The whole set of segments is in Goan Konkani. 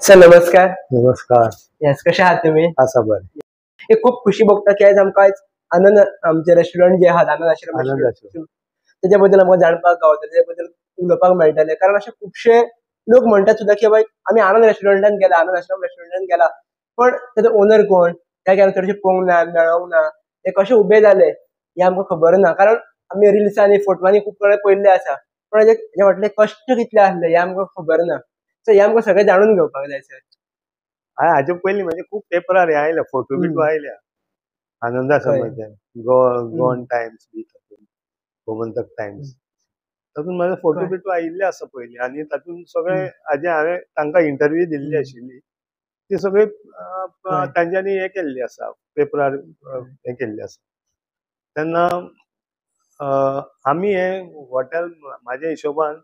सर नमस्कार. नमस्कार. येस, कशे आहात तुम्ही? आसा बरें. एक खूप खुशी भोगता की आयज आमकां आयज आनंद आमचे रेस्टॉरंट जे आहात आनंद आश्रम आनंद आश्रम, तेच्या बद्दल आमकां जाणपाक गावतलें, तेच्या बद्दल उलोवपाक मेळटलें. कारण अशे खुबशे लोक म्हणटात सुद्दां की बाबा आमी आनंद रेस्टॉरंटान गेला, आनंद आश्रम रेस्टॉरंटान गेला, पण तेजो ओनर कोण त्या केन्ना चडशें पळोवंक ना, मेळोंक ना, ते कशे उबे जाले हें आमकां खबर ना. कारण आमी रिल्सांनी फोटवांनी खूब कडेन पळयल्लें आसा, पण हेजे फाटले कश्ट कितले आसले हें आमकां खबर ना. सो हें आमकां सगळें जाणून घेवपाक जाय सर. हाजे पयलीं म्हणजे खूब पेपरार हे आयल्या, फोटो बिटो आयल्या आनंदाश्रमाचे, गोवन टायम्स बी, गोमंतक टायम्स, तातूंत म्हाजे फोटो बिटो आयिल्ले आसा पयलीं. आनी तातूंत सगळे हाजे हांवें तांकां इंटरव्यू दिल्ली आशिल्ली, ती सगळी तांच्यांनी हें केल्ली आसा, पेपरार हें केल्ली आसा. तेन्ना आमी हें हॉटेल म्हाज्या हिशोबान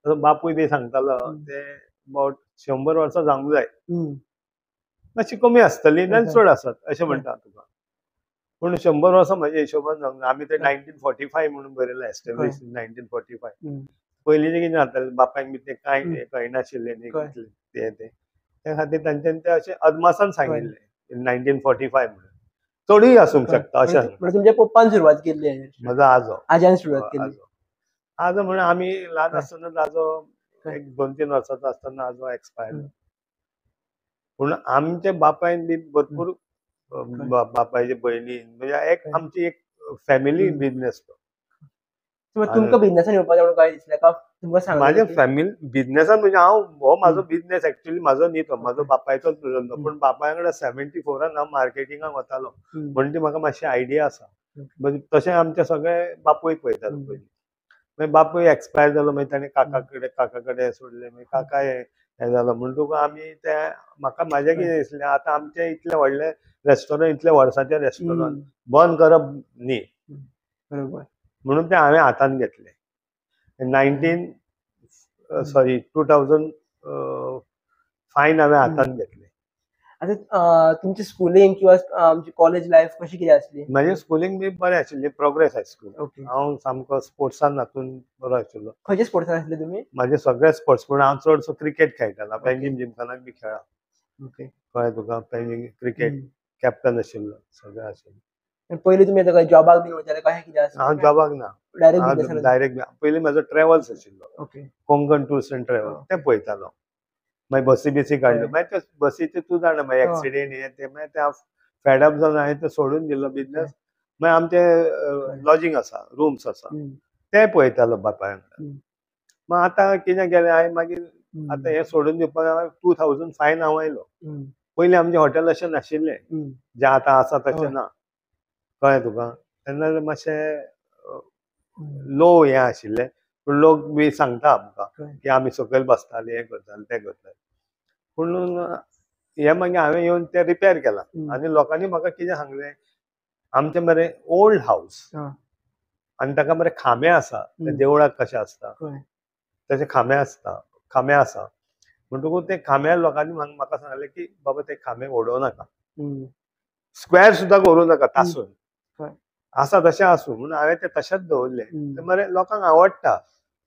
बापूय बी सांगतालो ते अबाउट 100 वर्सां जावंक जाय, मातशी कमी आसतली ना चड आसत अशें म्हणटा तुका, पूण 100 वर्सां म्हाज्या हिशोबान जावंक जाय. आमी ते 1945 म्हणून बरयलां, एस्टेब्लिश 1945. पयलींचें कितें जातालें, बापायक बी तें कांय कळनाशिल्लें न्ही तें, त्या खातीर तांच्यांनी तें अशें अदमासान सांगिल्लें 1945 म्हणून, चडूय आसूंक शकता अशें. तुमच्या पप्पान सुरवात केल्ली? म्हजो आजो, आज्यान सुरवात केली. आजो म्हणून आमी ल्हान आसतनाच आजो एक 2-3 वर्सांचो आसतना आजो एक्सपायर. पूण आमच्या बापायन बी भरपूर, बापायचे भयणी, म्हणजे एक आमची एक फॅमिली बिजनेस तो. तुमकां बिजनेसान येवपाक जाय म्हणून काय दिसलें का तुमकां सांग? म्हाज्या फॅमिली बिजनेसान म्हणजे हांव हो म्हाजो बिजनेस एक्चुअली म्हाजो न्ही तो, म्हाजो बापायचोच धंदो. पूण बापाय कडेन 74 हांव मार्केटिंगाक वतालो म्हणून ती म्हाका मातशी आयडिया आसा. तशें आमचे सगळे बापूय पळयतालो पयलीं. मागीर बापूय एक्सपायर जालो, मागीर ताणें काका कडेन सोडलें, मागीर काका हें जालो म्हणटकूच आमी ते म्हाका म्हाजें कितें दिसलें, आतां आमचें इतलें व्हडलें रेस्टॉरंट, इतलें वर्साचें रेस्टॉरंट बंद करप न्ही, बरोबर, म्हणून तें हांवें हातान घेतलें. 2005 हांवें हातान घेतलें. आतां तुमची स्कुलिंग किंवा आमची कॉलेज लायफ कशी कितें आसली? म्हाजें स्कुलिंग बी बरें आशिल्लें, प्रोग्रेस हायस्कूल. हांव सामको स्पोर्ट्सान हातून बरो आशिल्लो. खंयच्या स्पोर्ट्सान आसले तुमी? म्हाजे सगळे स्पोर्ट्स, पूण हांव चडसो क्रिकेट खेळटालो. पेंजीम जिमखानाक बी खेळा, कळ्ळें तुका, पेंजीम क्रिकेट कॅप्टन आशिल्लो, सगळें आशिल्लें. पयलीं तुमी आतां जॉबाक बी वयताले कशें कितें आसलें? हांव जॉबाक ना, डायरेक्ट पयलीं म्हाजो ट्रॅवल्स आशिल्लो, कोंकण टूर्स एंड ट्रॅवल्स, तें पळयतालो. मागीर बसी बिसी काडल्यो, मागीर ते बसीचे तूं जाणा, मागीर एक्सिडेंट हे ते, मागीर ते हांव फेडअप जावन हांवें ते सोडून दिलो बिजनेस. मागीर आमचे लॉजींग आसा, रुम्स आसा, ते पळयतालो बापाय वांगडा. मागीर आतां कितें केलें हांवें, मागीर आतां हें सोडून दिवपाक हांवें 2005 हांव आयलो. पयलीं आमचें हॉटेल अशें नाशिल्लें जें आतां आसा तशें ना, कळ्ळें तुका. तेन्ना मातशें लो हें आशिल्लें, पूण लोक बी सांगता आमकां की आमी सकयल बसताले, हें करताले, तें करताले. पूण हें मागीर हांवें येवन तें रिपेर केलां. आनी लोकांनी म्हाका कितें सांगलें, आमचें मरे ओल्ड हावस आनी ताका मरे खांबे आसा, ते देवळाक कशें आसता तशे खांबे आसता, खांबे आसा म्हणटकूच ते खांब्या लोकांनी म्हाका सांगलें की बाबा ते खांबे उडोवं नाका, स्क्वेर सुद्दां करूं नाका, तासून आसा तशें आसूं. म्हणून हांवें तें तशेंच दवरलें. ते मरे लोकांक आवडटा,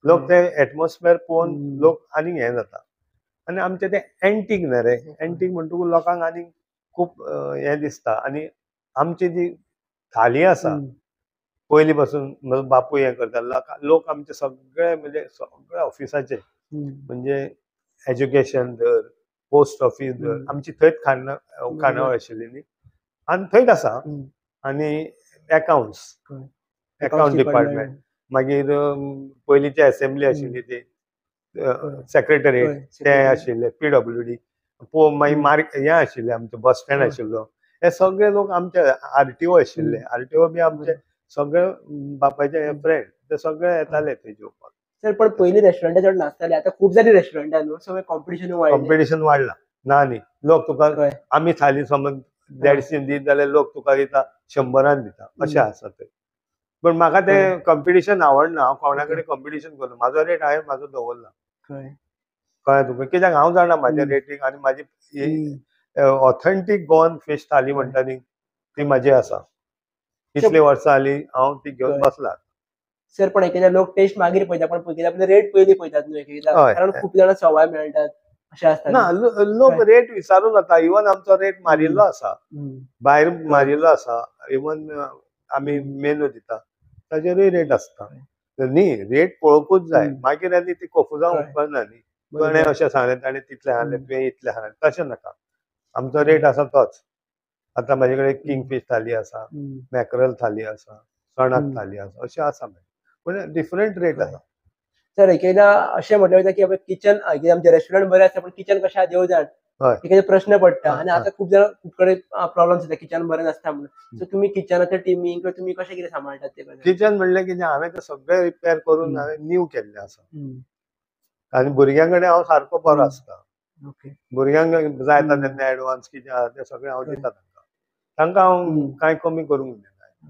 लोक ते एटमॉस्फियर पळोवन लोक आनीक हें जाता. आनी आमचें तें एंटीक न्ही रे, एंटीक म्हणटकूच लोकांक आनीक खूब हें दिसता. आनी आमची जी थाली आसा पयलीं पासून म्हजो बापूय हें करता, लोक आमचे सगळे म्हणजे सगळे ऑफिसाचे, म्हणजे एज्युकेशन धर, पोस्ट ऑफीस धर, आमची थंयच खाणावळ आशिल्ली न्ही, आनी थंयच आसा. आनी अकाउंट्स, अकाउंट डिपार्टमेंट, मागीर पयलींची एसेंब्ली आशिल्ली ती सेक्रेटरीट ते आशिल्ले, PWD, मागीर मार्क हें आशिल्लें आमचें, बस स्टँड आशिल्लो, हे सगळे लोक आमचे RTO आशिल्ले, RTO बी आमचे सगळे बापायचे फ्रेंड, ते सगळे येताले थंय जेवपाक. सर पण पयलीं रेस्टॉरंटां चड नासताले, आतां खूब जालीं रेस्टॉरंटां न्हू, सगळें कॉम्पिटिशन वाडलें. कॉम्पिटिशन वाडलां ना न्ही, लोक तुका आमी थाली समज 150 दीत जाल्यार लोक तुका दिता 100 दिता, अशें आसा तें. पूण म्हाका तें कॉम्पिटिशन आवडना, हांव कोणा कडेन कॉम्पिटिशन करना, म्हाजो रेट हांवें म्हाजो दवरला, कळ्ळें तुका, कित्याक हांव जाणा म्हाजें रेटींग आनी म्हाजी ऑथेंटीक गोवन फीश थाली म्हणटा न्ही ती म्हाजी आसा, इतली वर्सां जाली हांव ती घेवन बसला. सर पण एकदा लोक टेस्ट मागीर पळयता, पण पळयता रेट पयलीं पळयतात न्हू एकदा, कारण खूब जाणां सवाय मेळटात. अशें आसता ना, लोक रेट विचारून जाता. इवन आमचो रेट मारिल्लो आसा, भायर मारिल्लो आसा. इवन आमी मेनू दिता ताजेरूय रेट आसता न्ही. रेट पळोवपूच जाय, मागीर आनी ती कोफुजां उपकारना न्ही. तुवें अशें सांगलें, ताणें तितलें सांगलें, तुवें इतलें सांगलें, तशें नाका. आमचो रेट आसा तोच. आतां म्हाजे कडेन किंग फीश थाली आसा, मॅकरल थाली आसा, चणाक थाली आसा, अशें आसा, पूण डिफरंट रेट आसा. सर एकदा अशें म्हटलें वता की किचन आमचें रेस्टॉरंट बरें आसता, पण किचन कशें देव जाण एखादे प्रश्न पडटा. आनी आतां खूब जाण खूब कडेन प्रॉब्लम्स येता, किचन बरें नासता म्हणून. सो तुमी किचनाच्या टिमींक किंवा तुमी कशें कितें सांबाळटात ते? किचन म्हणलें कितें, हांवें तें सगळें रिपेर करून हांवें न्यू केल्लें आसा. आनी भुरग्यां कडेन हांव सारको बरो आसता. भुरग्यांक जाय तेन्ना एडवान्स कितें आसा तें सगळें हांव दिता तांकां. तांकां हांव कांय कमी करूंक दिना.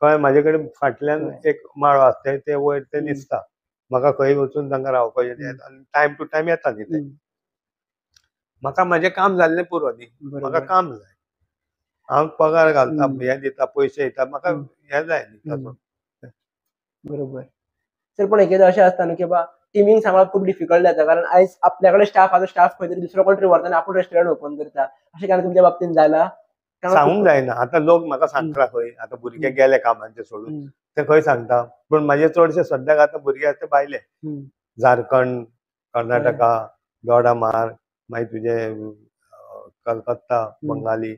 कळ्ळें? म्हाजे कडेन फाटल्यान एक माळो आसता, ते वयर ते दिसता म्हाका, खंय वचून तांकां रावपाचें आनी टायम टू टायम येता न्ही ते. म्हाका म्हाजें काम जाल्लें पुरो न्ही, म्हाका काम जाय. हांव पगार घालता, हें दिता, पयशे दिता, म्हाका हें जाय न्ही ताचो. बरोबर सर. पण एकदां अशें आसता न्हू की बाबा टिमींग सांबाळप खूब डिफिकल्ट जाता, कारण आयज आपल्या कडेन स्टाफ आसा, स्टाफ खंय तरी दुसरो कोण तरी व्हरता आनी आपूण रेस्टॉरंट ओपन करता. अशें केन्ना तुमच्या बाबतींत जाला? सांगूंक जायना. आतां लोक म्हाका सांगता खंय, आतां भुरगे गेले कामांचे सोडून, ते खंय सांगता. पूण म्हाजे चडशे सद्याक आतां भुरगे आसा ते भायले, झारखंड, कर्नाटका, दोडामार्ग, मागीर तुजे कलकत्ता, बंगाली.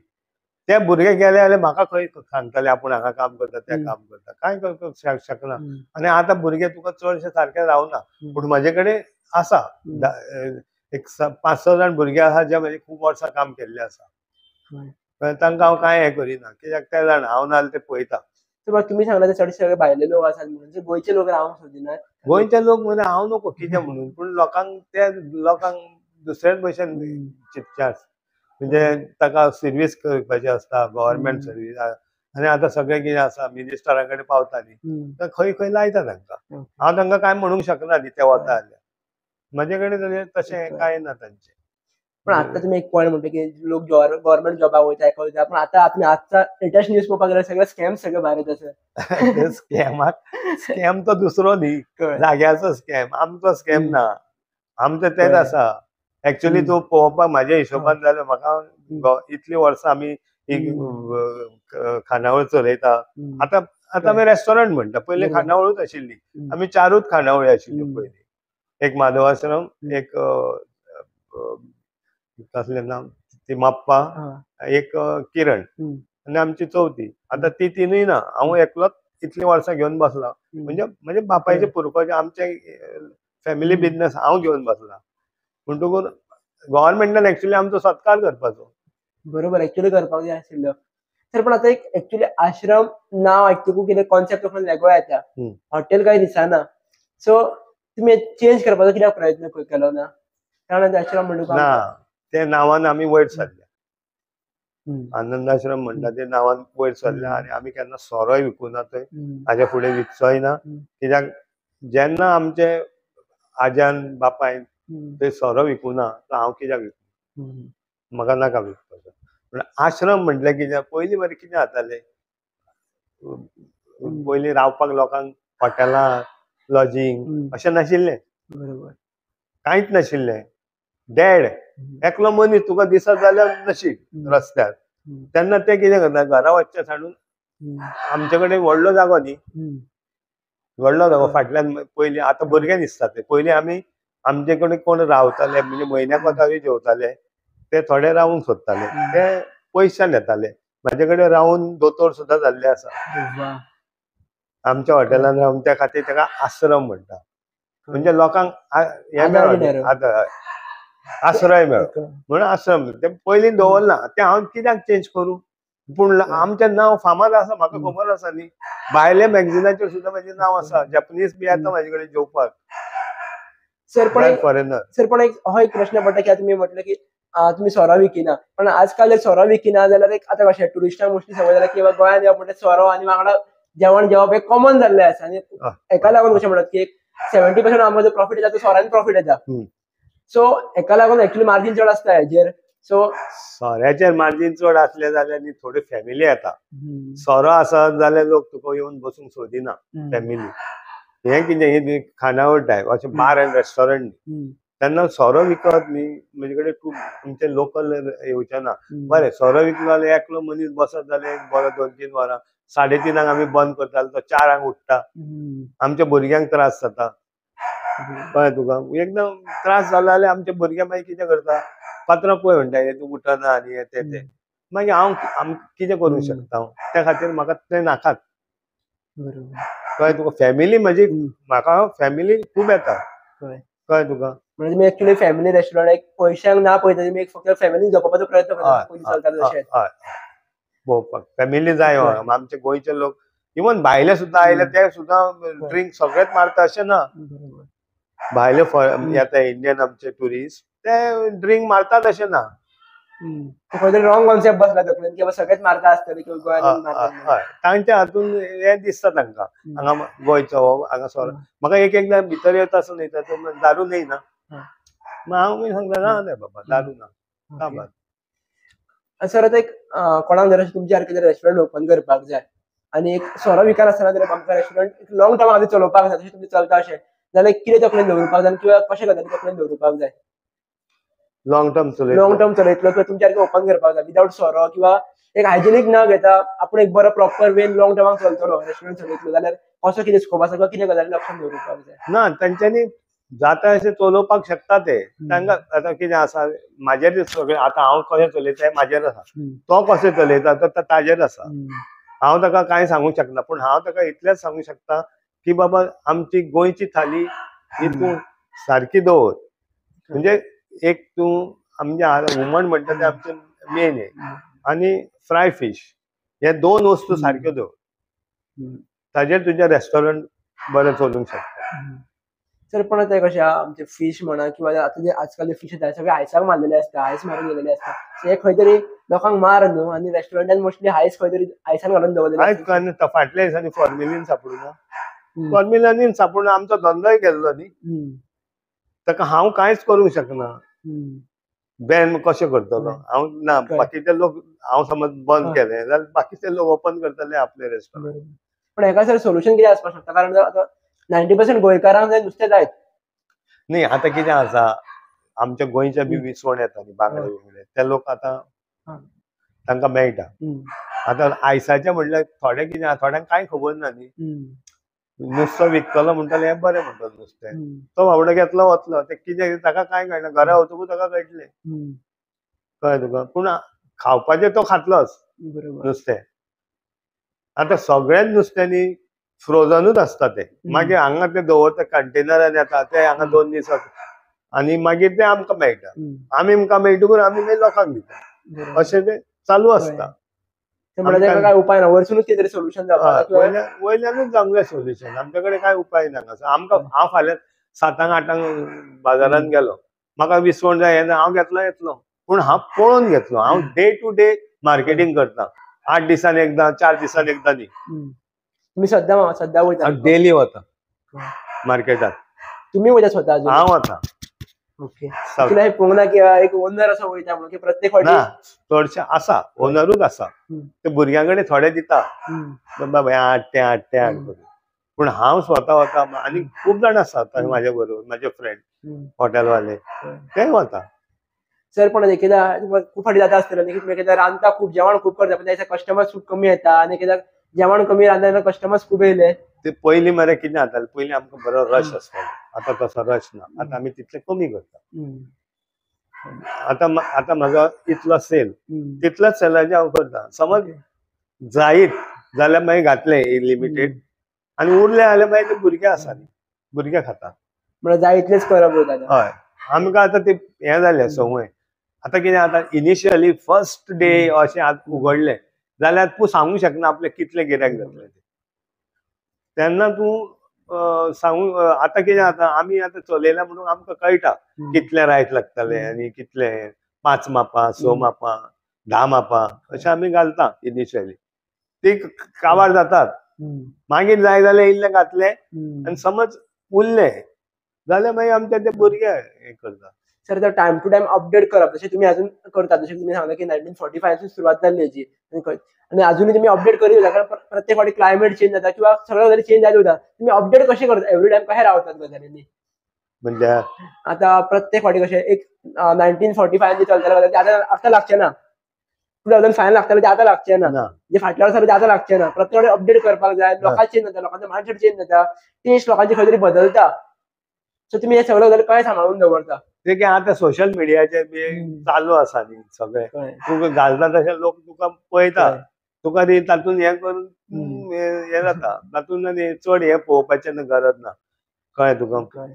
ते भुरगे गेले जाल्यार म्हाका खंय सांगतले आपूण हांगा काम करता, तें काम करता, कांय शकना. आनी आतां भुरगे तुका चडशे सारके रावना. पूण म्हाजे कडेन आसा एक 5-6 जाण भुरगे आसा जे म्हाजे खूब वर्सां काम केल्ले आसा. तांकां हांव कांय हें करिना, कित्याक ते जाण हांव ना जाल्यार ते पळयता. तुमी सांगला ते चडशे सगळे भायले लोक आसात म्हणून, गोंयचे लोक रावंक सोदिनात. गोंयचे लोक म्हणजे हांव नको कितें म्हणून, पूण लोकांक ते लोकांक दुसऱ्याच भशेन चिंतचें आसता. म्हणजे ताका सर्वीस करपाची आसता, गव्हर्मेंट सर्वीस. आनी आतां सगळें कितें आसा मिनिस्टरा कडेन पावता न्ही, तर खंय खंय लायता तांकां. हांव तांकां कांय म्हणूंक शकना न्ही ते वता जाल्यार. म्हाजे कडेन तशें कांय ना तांचें. पण आता तुम्ही एक पॉईंट म्हणता की लोक गव्हर्नमेंट जॉबाक वयता, हेका वयता, पण आता तुमी आजचा लेटेस्ट न्यूज पळोवपाक गेल्यार सगळे स्कॅम सगळे भायर येता सर. स्कॅमाक स्कॅम तो दुसरो न्ही, जाग्याचो स्कॅम, आमचो स्कॅम ना, आमचें तेंच आसा. एक्चुअली तूं पळोवपाक म्हाज्या हिशोबान जाल्यार म्हाका इतली वर्सां आमी एक खानावळ चलयता. आतां आतां आमी रेस्टॉरंट म्हणटा, पयलीं खानावळूच आशिल्ली. आमी 4 खानावळी आशिल्ल्यो पयलीं. एक माधवाश्रम, एक कसलें नांव तिमाप्पा, एक किरण, आनी आमची चवथी. आतां ती तिनूय ना, हांव एकलोच इतलीं वर्सां घेवन बसला. म्हणजे म्हणजे बापायचे पुरपाचे आमचे फॅमिली बिजनस हांव घेवन बसला. म्हणटकूच गव्हर्मेंटान एक्चुअली आमचो सत्कार करपाचो. बरोबर, एक्चुअली करपाक जाय आशिल्लो सर. पण आतां एक एक्चुअली आश्रम नांव आयकतकूच कितें कॉन्सेप्ट वेगळो येता, हॉटेल कांय दिसना. सो तुमी चेंज करपाचो कित्याक प्रयत्न केलो ना? कारण आश्रम म्हणटा ना, ते नांवान आमी वयर सरले. आनंदाश्रम म्हणटा ते नांवान वयर सरले. आनी आमी केन्ना सोरोय विकूना थंय, हाज्या फुडें विकचोय ना. कित्याक जेन्ना आमचे आज्यान बापायन ते सोरो विकूना, तर हांव कित्याक विकूं, म्हाका नाका विकपाचो. पूण आश्रम म्हटलें कित्याक, पयलीं मरे कितें जातालें, पयलीं रावपाक लोकांक हॉटेलां, लॉजींग अशें नाशिल्लें, कांयच नाशिल्लें. डेड एकलो मनीस तुका दिसत जाल्यार नशीब रस्त्यार. तेन्ना ते कितें करता, घरा वचचें साडून आमचे कडेन व्हडलो जागो न्ही, व्हडलो जागो फाटल्यान पयलीं. आतां भुरगे दिसता ते, पयलीं आमी आमचे कडेन कोण रावताले म्हणजे म्हयन्याक वताले जेवताले, ते थोडे रावूंक सोदताले, ते पयशान येताले. म्हाजे कडेन रावून दोतोर सुद्दां जाल्ले आसा आमच्या हॉटेलान रावून. त्या खातीर ताका आश्रम म्हणटा. म्हणजे लोकांक हें मेळो, आश्रय मेळो म्हणून आश्रम ते पयलीं दवरना. तें हांव कित्याक चेंज करूं? पूण आमचें नांव फामाद आसा, म्हाका खबर आसा न्ही. भायल्या मॅगझिनाचेर सुद्दां म्हाजें नांव आसा. जॅपनीज बी येता म्हाजे कडेन जेवपाक सर. पण फॉरेनर सर, पण एक हो एक प्रश्न पडटा की तुमी म्हटलें की तुमी सोरो विकिना, पण आजकाल जर सोरो विकिना जाल्यार एक आतां कशें ट्युरिस्टांक मोस्टली सवय जाल्या की गोंयांत येवप म्हणल्यार सोरो आनी वांगडा जेवण जेवप हें कॉमन जाल्लें आसा. आनी हेका लागून कशें म्हणटात की एक 70% आमकां जो प्रॉफीट येता तो सोऱ्यान प्रॉफीट येता. सो हेका लागून एक्चुअली मार्जीन चड आसता हेजेर. सो सोऱ्याचेर मार्जीन चड आसलें जाल्यार न्ही थोड्यो फॅमिली येता. सोरो आसा जाल्यार लोक तुका येवन बसूंक सोदिना फॅमिली. हें कितें, ही खानावळ टायप अशें बार एंड रेस्टॉरंट न्ही. तेन्ना सोरो विकत न्ही म्हजे कडेन खूब तुमचे लोकल येवचे ना. बरें सोरो विकलो जाल्यार एकलो मनीस बसत जाल्यार एक बरो 2-3 वरां 3:30 आमी बंद करता, तो 4 उठ्ठा, आमच्या भुरग्यांक त्रास जाता. कळ्ळें तुका? एकदम त्रास जालो जाल्यार आमचे भुरगे मागीर कितें करता, पात्रांव पळय म्हणटा हे तूं उठना आनी हे ते ते, मागीर हांव कितें करूंक शकता? त्या खातीर म्हाका ते नाकात. कळ्ळें तुका? फॅमिली म्हजी, म्हाका फॅमिली खूब येता. कळ्ळें तुका? म्हणजे तुमी एक्चुअली फॅमिली रेस्टॉरंट एक पयशांक ना पळयता, तुमी एक फक्त फॅमिली जगोवपाचो प्रयत्न करता. पळोवपाक फॅमिली जाय. आमचे गोंयचे लोक इवन भायले सुद्दां आयले ते सुद्दां ड्रिंक सगळेच मारता अशें ना. भायले येता इंडियन आमचे ट्युरिस्ट ते ड्रिंक मारतात अशें ना. रॉंग कॉन्सेप्ट बसला तकलेन की सगळेच मारता आसतले. हय, तांच्या हातून हें दिसता तांकां, हांगा गोंयचो हांगा सोरो. म्हाका एक एकदां भितर येता आसून येता दारू न्ही ना, मग हांव सांगता ना रे बाबा दारू ना. सर आतां एक कोणाक जर तुमच्या सारकें रेस्टॉरंट ओपन करपाक जाय आनी एक सोरो विकत आसतना जर आमकां रेस्टॉरंट लॉंग टर्म आदी चलोवपाक जाय, तशें तुमी चलता अशें जाल्यार कितें तकलेन दवरपाक जाय किंवा कशें गजाली तकलेन दवरपाक जाय? लॉंग टर्म लॉंग टर्म चलयतलो किंवा तुमच्या सारकें ओपन करपाक जाय विदाउट सोरो किंवा एक हायजेनीक न घेता आपूण एक बरो प्रॉपर वेन लॉंग टर्माक चलतलो रेस्टॉरंट चलयतलो जाल्यार कसो कितें स्कोप आसा किंवा कितें गजाली लक्षात दवरपाक जाय? ना, तांच्यांनी जाता अशें चलोवपाक शकता ते. तांकां आतां कितें आसा म्हाजेर सगळें, आतां हांव कशें चलयता हें म्हाजेर आसा, तो कशें चलयता तो ताजेर आसा. हांव ताका कांय सांगूंक शकना, पूण हांव ताका इतलेंच सांगूंक शकता की बाबा आमची गोंयची थाली ही तूं सारकी दवर. म्हणजे एक तूं आमचे हुमण म्हणटा तें आमचें मेन हें, आनी फ्राय फीश, हे 2 वस्तू सारक्यो दवर, ताजेर तुजें रेस्टॉरंट बरें चलूंक शकता. सर पण आतां कशें आमचे फीश म्हणा किंवा आतां जे आजकाल जे फीश येता सगळे आयसाक मारलेले आसता, आयस मारून गेलेले आसता, हे खंय तरी लोकांक मार न्हू आनी रेस्टॉरंटान मोस्टली आयस खंय तरी आयसान घालून दवरलेले. आयज फाटल्या दिसांनी फॉर्मेलीन सापडूना, फॉर्मेलिनान सापडून आमचो धंदोय गेल्लो न्ही, ताका हांव कांयच करूंक शकना. बॅन कशें करतलो हांव? ना, बाकीचे लोक हांव समज बंद केले जाल्यार बाकीचे लोक ओपन करतले आपले रेस्टॉरंट. पण हेका सर सोल्युशन कितें आसपाक शकता? कारण आतां 90% गोंयकारांक नुस्तें जायत न्ही. आतां कितें आसा, आमच्या गोंयच्या बी विसवण येता न्ही, बांगडे बिंगडे, ते लोक आतां तांकां मेळटा. आतां आयसाचें म्हणल्यार थोडे कितें, थोड्यांक कांय खबर ना न्ही, नुस्तो विकतलो म्हणटले हें बरें म्हणटलो नुस्तें, तो बाबडो घेतलो वतलो, ते कितें ताका कांय कळना, घरा वतकूच ताका कळटलें. कळ्ळें तुका? पूण खावपाचें तो खातलोच नुस्तें. आतां सगळ्याच नुस्त्यांनी फ्रोजनूच आसता ते, मागीर हांगा ते दवरता कंटेनरान येता ते हांगा 2 दीस आनी मागीर ते आमकां मेळटा, आमी आमकां मेळटकूच आमी मागीर लोकांक दिता, अशें ते चालू आसता. काय उपाय ना, वरसूनच कितें तरी सोल्युशन जावपाक, वयल्यानूच जावंक जाय सोल्युशन. आमचे कडेन काय उपाय ना. आमकां हांव फाल्यां 7-8 बाजारांत गेलो, म्हाका विसवण जाय येना, हांव घेतलो येतलो, पूण हांव पळोवन घेतलो. हांव डे टू डे मार्केटींग करता, 8 दिसांनी एकदां, 4 दिसांनी एकदां न्ही. तुम्ही सद्या सद्या वयता? डेली वता मार्केटात. तुम्ही वयता स्वता? हांव वता. ओके. तुला हे पळोवंक ना की एक ओनर असो वयता म्हणून की प्रत्येक फावटी? ना, चडशे आसा ओनरूच आसा, ते भुरग्यां कडेन थोडे दिता, बाबा हें 8 ते 8 ते 8 करून, पूण हांव स्वता वता. आनी खूब जाण आसात म्हाज्या बरोबर, म्हाजे फ्रेंड हॉटेलवाले, ते वता. सर पण एकदा खूब फावटी जाता आसतलें न्ही की तुमी एकदा रांदता खूब, जेवण खूब करता, पण त्या दिसा कस्टमर्स खूब कमी येता आनी एकदा जेवण कमी रांदता कस्टमर्स खूब येयले. ते पयलीं मरे कितें जातालें, पयलीं आमकां बरो रश आसतालो, आतां तसो रश ना, आतां आमी तितले कमी करता. आतां आतां म्हाजो इतलो सेल, तितलोच सेलाचेर हांव करता. समज जायत जाल्यार मागीर घातले लिमिटेड, आनी उरले जाल्यार मागीर ते भुरगे आसा न्ही, भुरगे खाता. म्हळ्यार जाय इतलेच करप वयता. हय, आमकां आतां ते हें जालें संवय. आतां कितें आतां इनिशियली फर्स्ट डे अशें आतां उगडलें जाल्यार तूं सांगूंक शकना आपलें कितलें गिरायक जातलें तेन्ना तूं सांगू. आतां कितें जाता, आमी आतां चलयला म्हणून आमकां कळटा कितलें रायस लागतलें आनी कितलें, 5 मापां, 6 मापां, 10 मापां अशें आमी घालता इनिशियली, ती काबार जातात. मागीर जाय जाल्यार इल्लें घातलें आनी समज उरलें जाल्यार मागीर आमचे ते भुरगे हें करता. सर आतां टायम टू टायम अपडेट करप जशें तुमी अजून करतात, जशें तुमी सांगला की 1945 सुरवात जाल्ली हेजी आनी अजूनय तुमी अपडेट करीत वता, कारण प्रत्येक फावटी क्लायमेट चेंज जाता किंवा सगळ्यो गजाली चेंज जायत वता, तुमी अपडेट कशें करता? एवरी टायम कशें रावतात गजालींनी? म्हणजे आता प्रत्येक फावटी कशें एक 1945 चलताले आतां आतां लागचें ना, 2005 लागताले ते आतां लागचें ना, जे फाटल्या वर्सा ते आतां लागचें ना. प्रत्येक फावटी अपडेट करपाक जाय, लोकांक चेंज जाता, लोकांचो मायंडसेट चेंज जाता, टेस्ट लोकांची खंय तरी बदलता. सो तुमी हे सगळे गजाली कशें सांबाळून दवरता? ते आतां सोशल मिडियाचेर बी चालू आसा न्ही सगळें, तुका घालता तशें लोक तुका पळयता, तुका ती तातूंत हें करून हें जाता, तातूंत चड हें पळोवपाचें गरज ना. कळ्ळें तुका?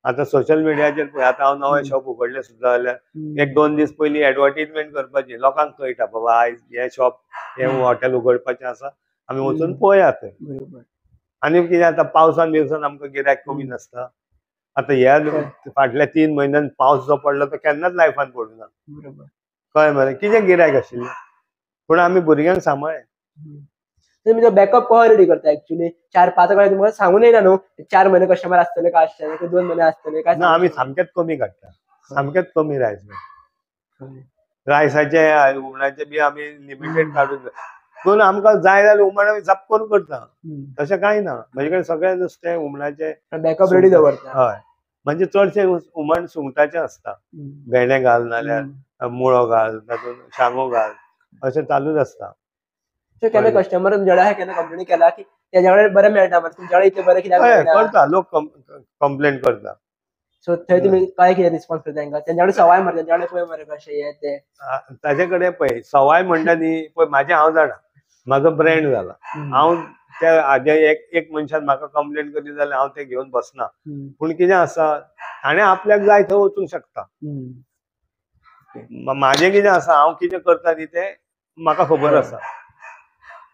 आतां सोशल मिडियाचेर पळय, आतां हांव नवें शॉप उगडलें सुद्दां जाल्यार एक 2 दीस पयलीं एडवर्टीजमेंट करपाची, लोकांक कळटा बाबा आयज हें शॉप हें हॉटेल उगडपाचें आसा, आमी वचून पळयात थंय. आनी कितें आतां पावसान बिवसान आमकां गिरायक कमी नासता. आतां ह्या फाटल्या 3 म्हयन्यान पावस जो पडलो तो केन्नाच लायफान पडूं ना. कळ्ळें मरे? कितें गिरायक आशिल्लें, पूण आमी भुरग्यांक सांबाळ्ळें. तुमी तो बॅकअप कसो रेडी करता एक्चुअली? 4-5 कडेन तुमकां सांगून येयना न्हू 4 म्हयने कस्टमर आसतले काय आसतले, 2 म्हयने आसतले काय? ना, आमी सामकेंच कमी काडटा, सामकेंच कमी रायस रायसाचे हुमणाचे बी आमी लिमिटेड काडून, पूण आमकां जाय जाल्यार हुमण आमी जप करून करता, तशें कांय ना. म्हजे कडेन सगळें नुस्तें हुमणाचें बॅकअप रेडी दवरता. हय, म्हणजे चडशें हुमण सुंगटाचें आसता, भेंडे घाल नाल्यार मुळो घाल, तातूंत शांगो घाल, अशें चालूच आसता. केन्ना कस्टमर तुमच्या केन्ना कंप्लेन केला की तेज्या कडेन बरें मेळटा मरे, तुमच्या कडेन इतलें बरें कित्याक मेळना? करता लोक कंप्लेन करता. सो थंय तुमी काय कितें रिस्पॉन्स करता तांकां? तेंच्या कडेन सवाय मरे, तेंच्या कडेन पळय मरे कशें हें तें. ताजे कडेन पळय सवाय म्हणटा न्ही, पळय म्हाजें हांव जाणा, म्हाजो ब्रँड जाला, हांव त्या हाजे एक मनशान म्हाका कंप्लेन करली जाल्यार हांव तें घेवन बसना. पूण कितें आसा, ताणें आपल्याक जाय थंय वचूंक शकता. म्हाजें कितें आसा, हांव कितें करता न्ही तें म्हाका खबर आसा.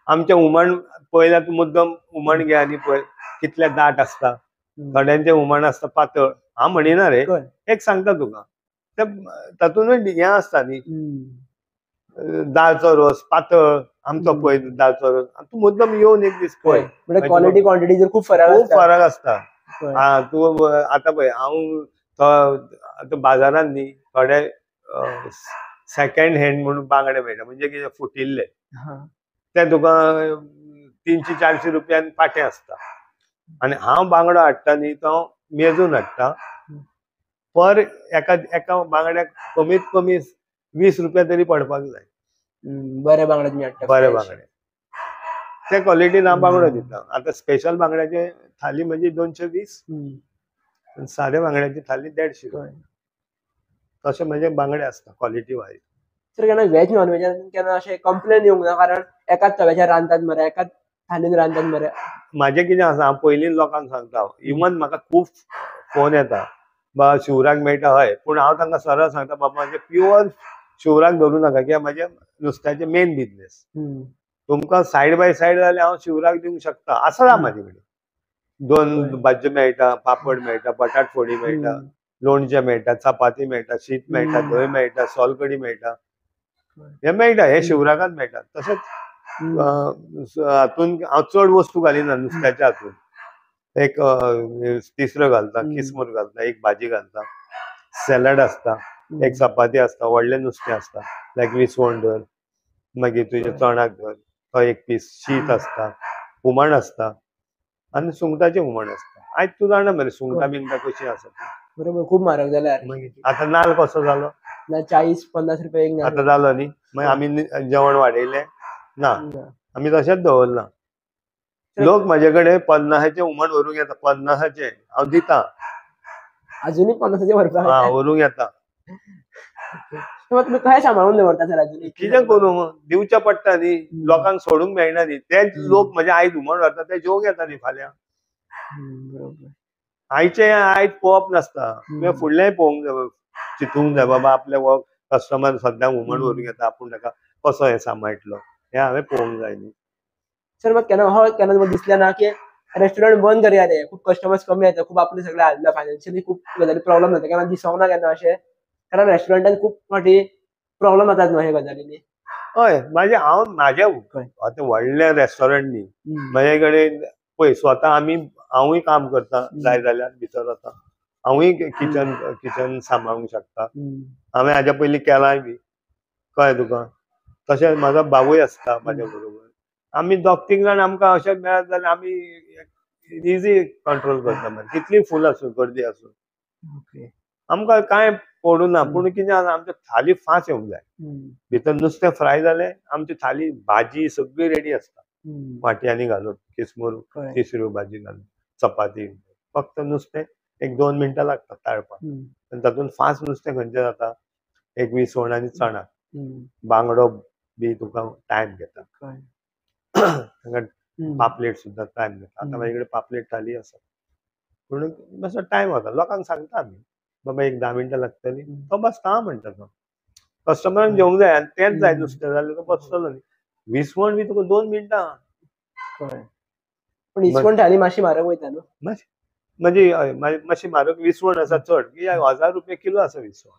आमचें हुमण पळयल्यार तूं मुद्दम हुमण घे आनी पळय कितलें दाट आसता, थोड्यांचें हुमण आसता पातळ. हांव म्हणिना रे, एक सांगता तुका, तातूंतय हें आसता न्ही, दाळचो रोस पातळ आमचो पळय दाळचो रोस, तूं मुद्दम येवन एक दीस पळय, म्हणजे क्वॉलिटी क्वॉन्टिटी खूब फरक खूब फरक आसता. हा, तूं आतां पळय हांव आतां बाजारांत न्ही थोडे सेकंड हँड म्हणून बांगडे मेळटा, म्हणजे कितें फुटिल्ले, ते तुका 300-400 रुपयान पाटें आसता. आनी हांव बांगडो हाडटा न्ही तो मेजून हाडटा, पर एका एका बांगड्याक कमीत कमी 20 रुपया तरी पडपाक जाय. बरे बांगडे तुमी हाडटा, बरे बांगडे, ते क्वॉलिटीन हांव बांगडो दिता. आतां स्पेशल बांगड्याचे थाली म्हणजे 220, सादे बांगड्याची थाली 150 रुपया. तशें म्हणजे बांगडे आसता क्वॉलिटी वायज. सर केन्ना व्हेज नॉन व्हेजान केन्ना अशें कंप्लेन येवंक ना? कारण एकाच तव्याचेर रांदतात मरे, एकाच थालीन रांदतात मरे. म्हाजें कितें आसा, हांव पयलीं लोकांक सांगता, इवन म्हाका खूब फोन येता बा शिवराक मेळटा, हय, पूण हांव तांकां सरळ सांगता बाबा म्हाजें प्युअर शिवराक धरूं नाका, कित्याक म्हाजें नुस्त्याचें मेन बिजनेस. तुमकां सायड बाय सायड जाल्यार हांव शिवराक दिवंक शकता, आसा म्हाजे कडेन. 2 भाज्यो मेळटा, पापड मेळटा, बटाट फोडी मेळटा, लोणचें मेळटा, चपाती मेळटा, शीत मेळटा, धंय मेळटा, सोलकडी मेळटा, हें मेळटा, हें शिवराकात मेळटा. तशेंच हातून हांव चड वस्तू घालिना नुस्त्याच्या हातून, एक तिसरो घालता, किसमूर घालता, एक भाजी घालता, सॅलड आसता, एक चपाती आसता, व्हडलें नुस्तें आसता लायक विसवण धर, मागीर तुजें चणाक धर, तो एक पीस, शीत आसता, हुमण आसता आनी सुंगटाचें हुमण आसता. आयज तूं जाणा मरे सुंगटां बिंगटां कशीं आसा. बरोबर, खूब म्हारग जाल्यार. आतां नाल्ल कसो जालो? ना 40-50 रुपया एक आतां जालो न्ही. मागीर आमी जेवण वाडयलें ना, आमी तशेंच दवरलां. लोक म्हाजे कडेन 50-चें हुमण व्हरूंक येता, 50-चें हांव दिता, अजुनूय 50-चें व्हरपाक व्हरूंक येता. तुमी कशें सांबाळून दवरता सर अजून? कितें करूं, दिवचें पडटा न्ही, लोकांक सोडूंक मेळना न्ही. ते लोक म्हजे आयज हुमण व्हरता ते जेवंक येता न्ही फाल्यां. आयचें आयज पळोवप नासता, तुवें फुडलेंय पळोवंक जाय, चिंतूंक जाय बाबा आपले हो कस्टमर सद्याक हुमण व्हरूंक येता, आपूण ताका कसो हें सांबाळटलो, हें हांवें पळोवंक जाय न्ही. सर मग केन्ना केन्ना तुमकां दिसलें ना की रेस्टॉरंट बंद करया रे, खूब कस्टमर्स कमी येता, खूब आपले सगळे हाडला, फायनान्शियली खूब गजाली प्रॉब्लम जाता, केन्ना दिसोंक ना केन्ना अशें? कारण रेस्टॉरंटान खूब फावटी प्रॉब्लम जातात न्हू हे गजालींनी. हय, म्हाजें हांव म्हाजें आतां व्हडलें रेस्टॉरंट न्ही, म्हजे कडेन पळय स्वता आमी हांवूय काम करता, जाय जाल्यार भितर वता, हांवूय किचन सांबाळूंक शकता, हांवें हाज्या पयलीं केलांय बी, कळ्ळें तुका. तशेंच म्हाजो बाबूय आसता म्हाज्या बरोबर, आमी 2-3 जाण आमकां अशें मेळत जाल्यार आमी इजी कंट्रोल करता मरे, कितली फूल आसूं गर्दी आसूं आमकां कांय पडूं ना. पूण कितें जाता, आमच्या थाली फास्ट येवंक जाय. भितर नुस्तें फ्राय जालें, आमची थाली भाजी सगळी रेडी आसता, वाटयांनी घालून, किसमूर तिसऱ्यो भाजी घालून, चपाती, फक्त नुस्तें एक 2 मिनटां लागता ताळपाक. आनी तातूंत फास्ट नुस्तें खंयचें जाता, एक विसवण आनी चणक, बांगडो बी तुका टायम घेता, पापलेट सुद्दां टायम घेता. आतां म्हाजे कडेन पापलेट थाली आसा, पूण मातसो टायम वता. लोकांक सांगता आमी, बाबा एक 10 मिनटां लागतली, तो बसता म्हणटा, तो कस्टमरान जेवंक जाय आनी तेंच जाय नुस्तें जाल्यार तो बसतलो न्ही. विसवण बी तुका 2 मिनटां. पण विसवण थाली मातशी म्हारग वयता न्हू, म्हणजे मातशी म्हारग विसवण आसा चड, की 1000 रुपये किलो आसा विसवण.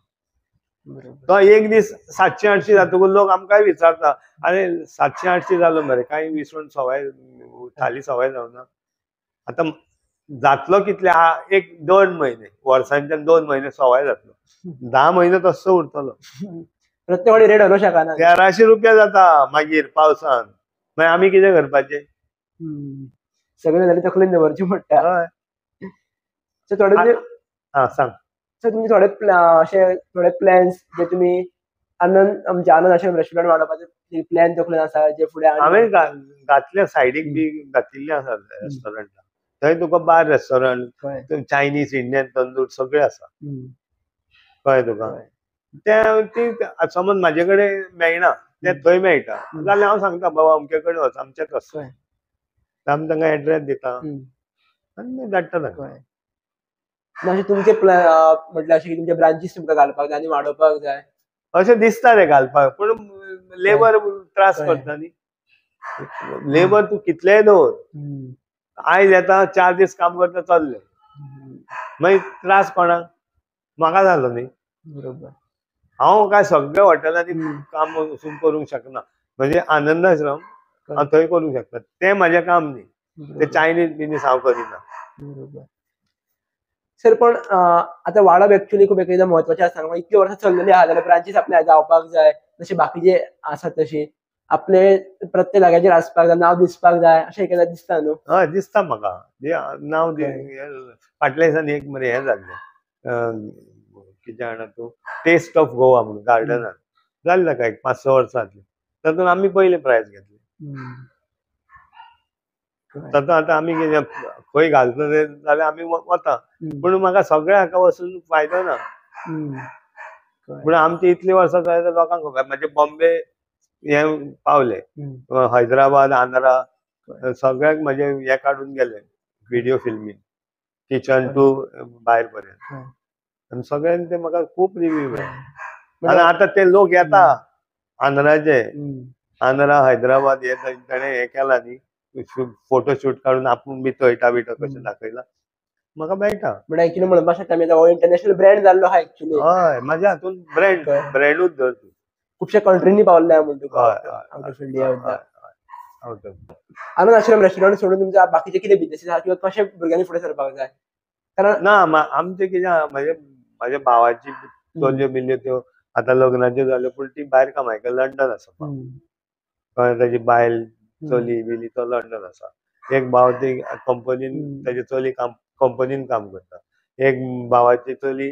तो एक दीस 700-800 जातकूच लोक आमकांय विचारता, अरे 700-800 जालो मरे, कांय विसवण सवाय थाली सवाय जावना. आतां जातलो कितले, एक 2 म्हयने, वर्सांच्यान 2 म्हयने सवाय जातलो, 10 म्हयने तसो उरतलो. प्रत्येक वाडी रेट हलोवंक शकना. 1300 रुपया जाता मागीर पावसान, मागीर आमी कितें करपाचें, सगळें जाल्यार तकलेन दवरची पडटा. थोडे सांग सर, तुमचे थोडे अशे थोडे प्लॅन्स जे तुमी आनंद, आमचे आनंद आश्रम रेस्टॉरंट वाडोवपाचे प्लॅन तकलेन आसा जे फुडें? हांवें घातल्या सायडीक बी घातिल्ले आसा रेस्टॉरंटां, थंय तुका bar restaurant, Chinese, Indian, tandoor सगळें आसा, कळ्ळें तुका. ते समज म्हाजे कडेन मेळना, ते थंय मेळटा जाल्यार हांव सांगता, बाबा अमके कडेन वच, आमचेच आसा, आमी तांकां एड्रेस दिता आनी धाडटा तांकां. अशें तुमचे म्हटल्यार अशें की तुमचे ब्रांचीस तुमकां घालपाक जाय आनी वाडोवपाक जाय अशें दिसता रे घालपाक, पूण लेबर त्रास करता न्ही. लेबर तूं कितलेय दवर, आयज येता 4 दीस काम करता चल्ले, मागीर त्रास कोणाक, म्हाका जालो न्ही. बरोबर. हांव काय सगळ्या हॉटेलांनी काम वचून करूंक शकना, म्हणजे आनंदाश्रम हांव थंय करूंक शकता, तें म्हाजें काम न्ही, ते चायनीज बिनीस हांव करिना. बरोबर सर. पण आतां वाडप एक्चुअली खूब एकदां म्हत्वाचें आसा, कारण इतली वर्सां चल्लेली आहा जाल्यार ब्रांचीस आपल्या जावपाक जाय, जशे बाकीचे आसात तशी आपले प्रत्येक जाग्याचेर आसपाक जाय, नांव दिसपाक जाय, अशें एकदां दिसता न्हू? हय दिसता म्हाका नांव. फाटल्या दिसांनी एक मरे हें जाल्लें, कितें जाणा तूं, टेस्ट ऑफ गोवा म्हणून गार्डनान जालें ताका एक 5-6 वर्सां जातलीं, तातूंत आमी पयलें प्रायज घेतलें. तातूंत आतां आमी कितें खंय घालता तें जाल्यार आमी वता, पूण म्हाका सगळ्या हाका वचून फायदो ना. पूण आमची इतलीं वर्सां जाल्यार लोकांक खबर, म्हणजे बॉम्बे हे पावले, हैदराबाद, आंध्रा, सगळ्याक म्हजे हे काडून गेले व्हिडिओ फिल्मी, किचन टू भायर पर्यंत, आनी सगळ्यांनी ते म्हाका खूब रिव्यू मेळ्ळे. आनी आतां ते लोक येता आंध्राचे, आंध्रा, हैदराबाद, हे ताणें हें केलां न्ही, फोटो शूट काडून आपूण बी तळटा बिटा कशें दाखयला म्हाका मेळटा. म्हणल्यार एक्चुअली म्हणपाक शकता आमी हो इंटरनॅशनल ब्रँड जाल्लो आहा एक्चुअली. हय, म्हाज्या हातून ब्रँड ब्रँडूच धर तूं, खुबशे कंट्रींनी पावल्ले म्हण तुका, आउट ऑफ इंडिया. आनंद आश्रम रेस्टॉरंट सोडून तुमच्या बाकीचे कितें बिजनेसीस आहा किंवा कशे भुरग्यांनी फुडें सरपाक जाय? कारण ना आमचें कितें, म्हाज्या भावाची चलयो बिल्यो त्यो आतां लग्नाच्यो जाल्यो, पूण ती भायर कामायक लंडन आसा, कळ्ळें, ताजी बायल चली बिली तो लंडन आसा. एक भाव ती कंपनीन, ताजी चली काम कंपनीन काम करता, एक भावाची चली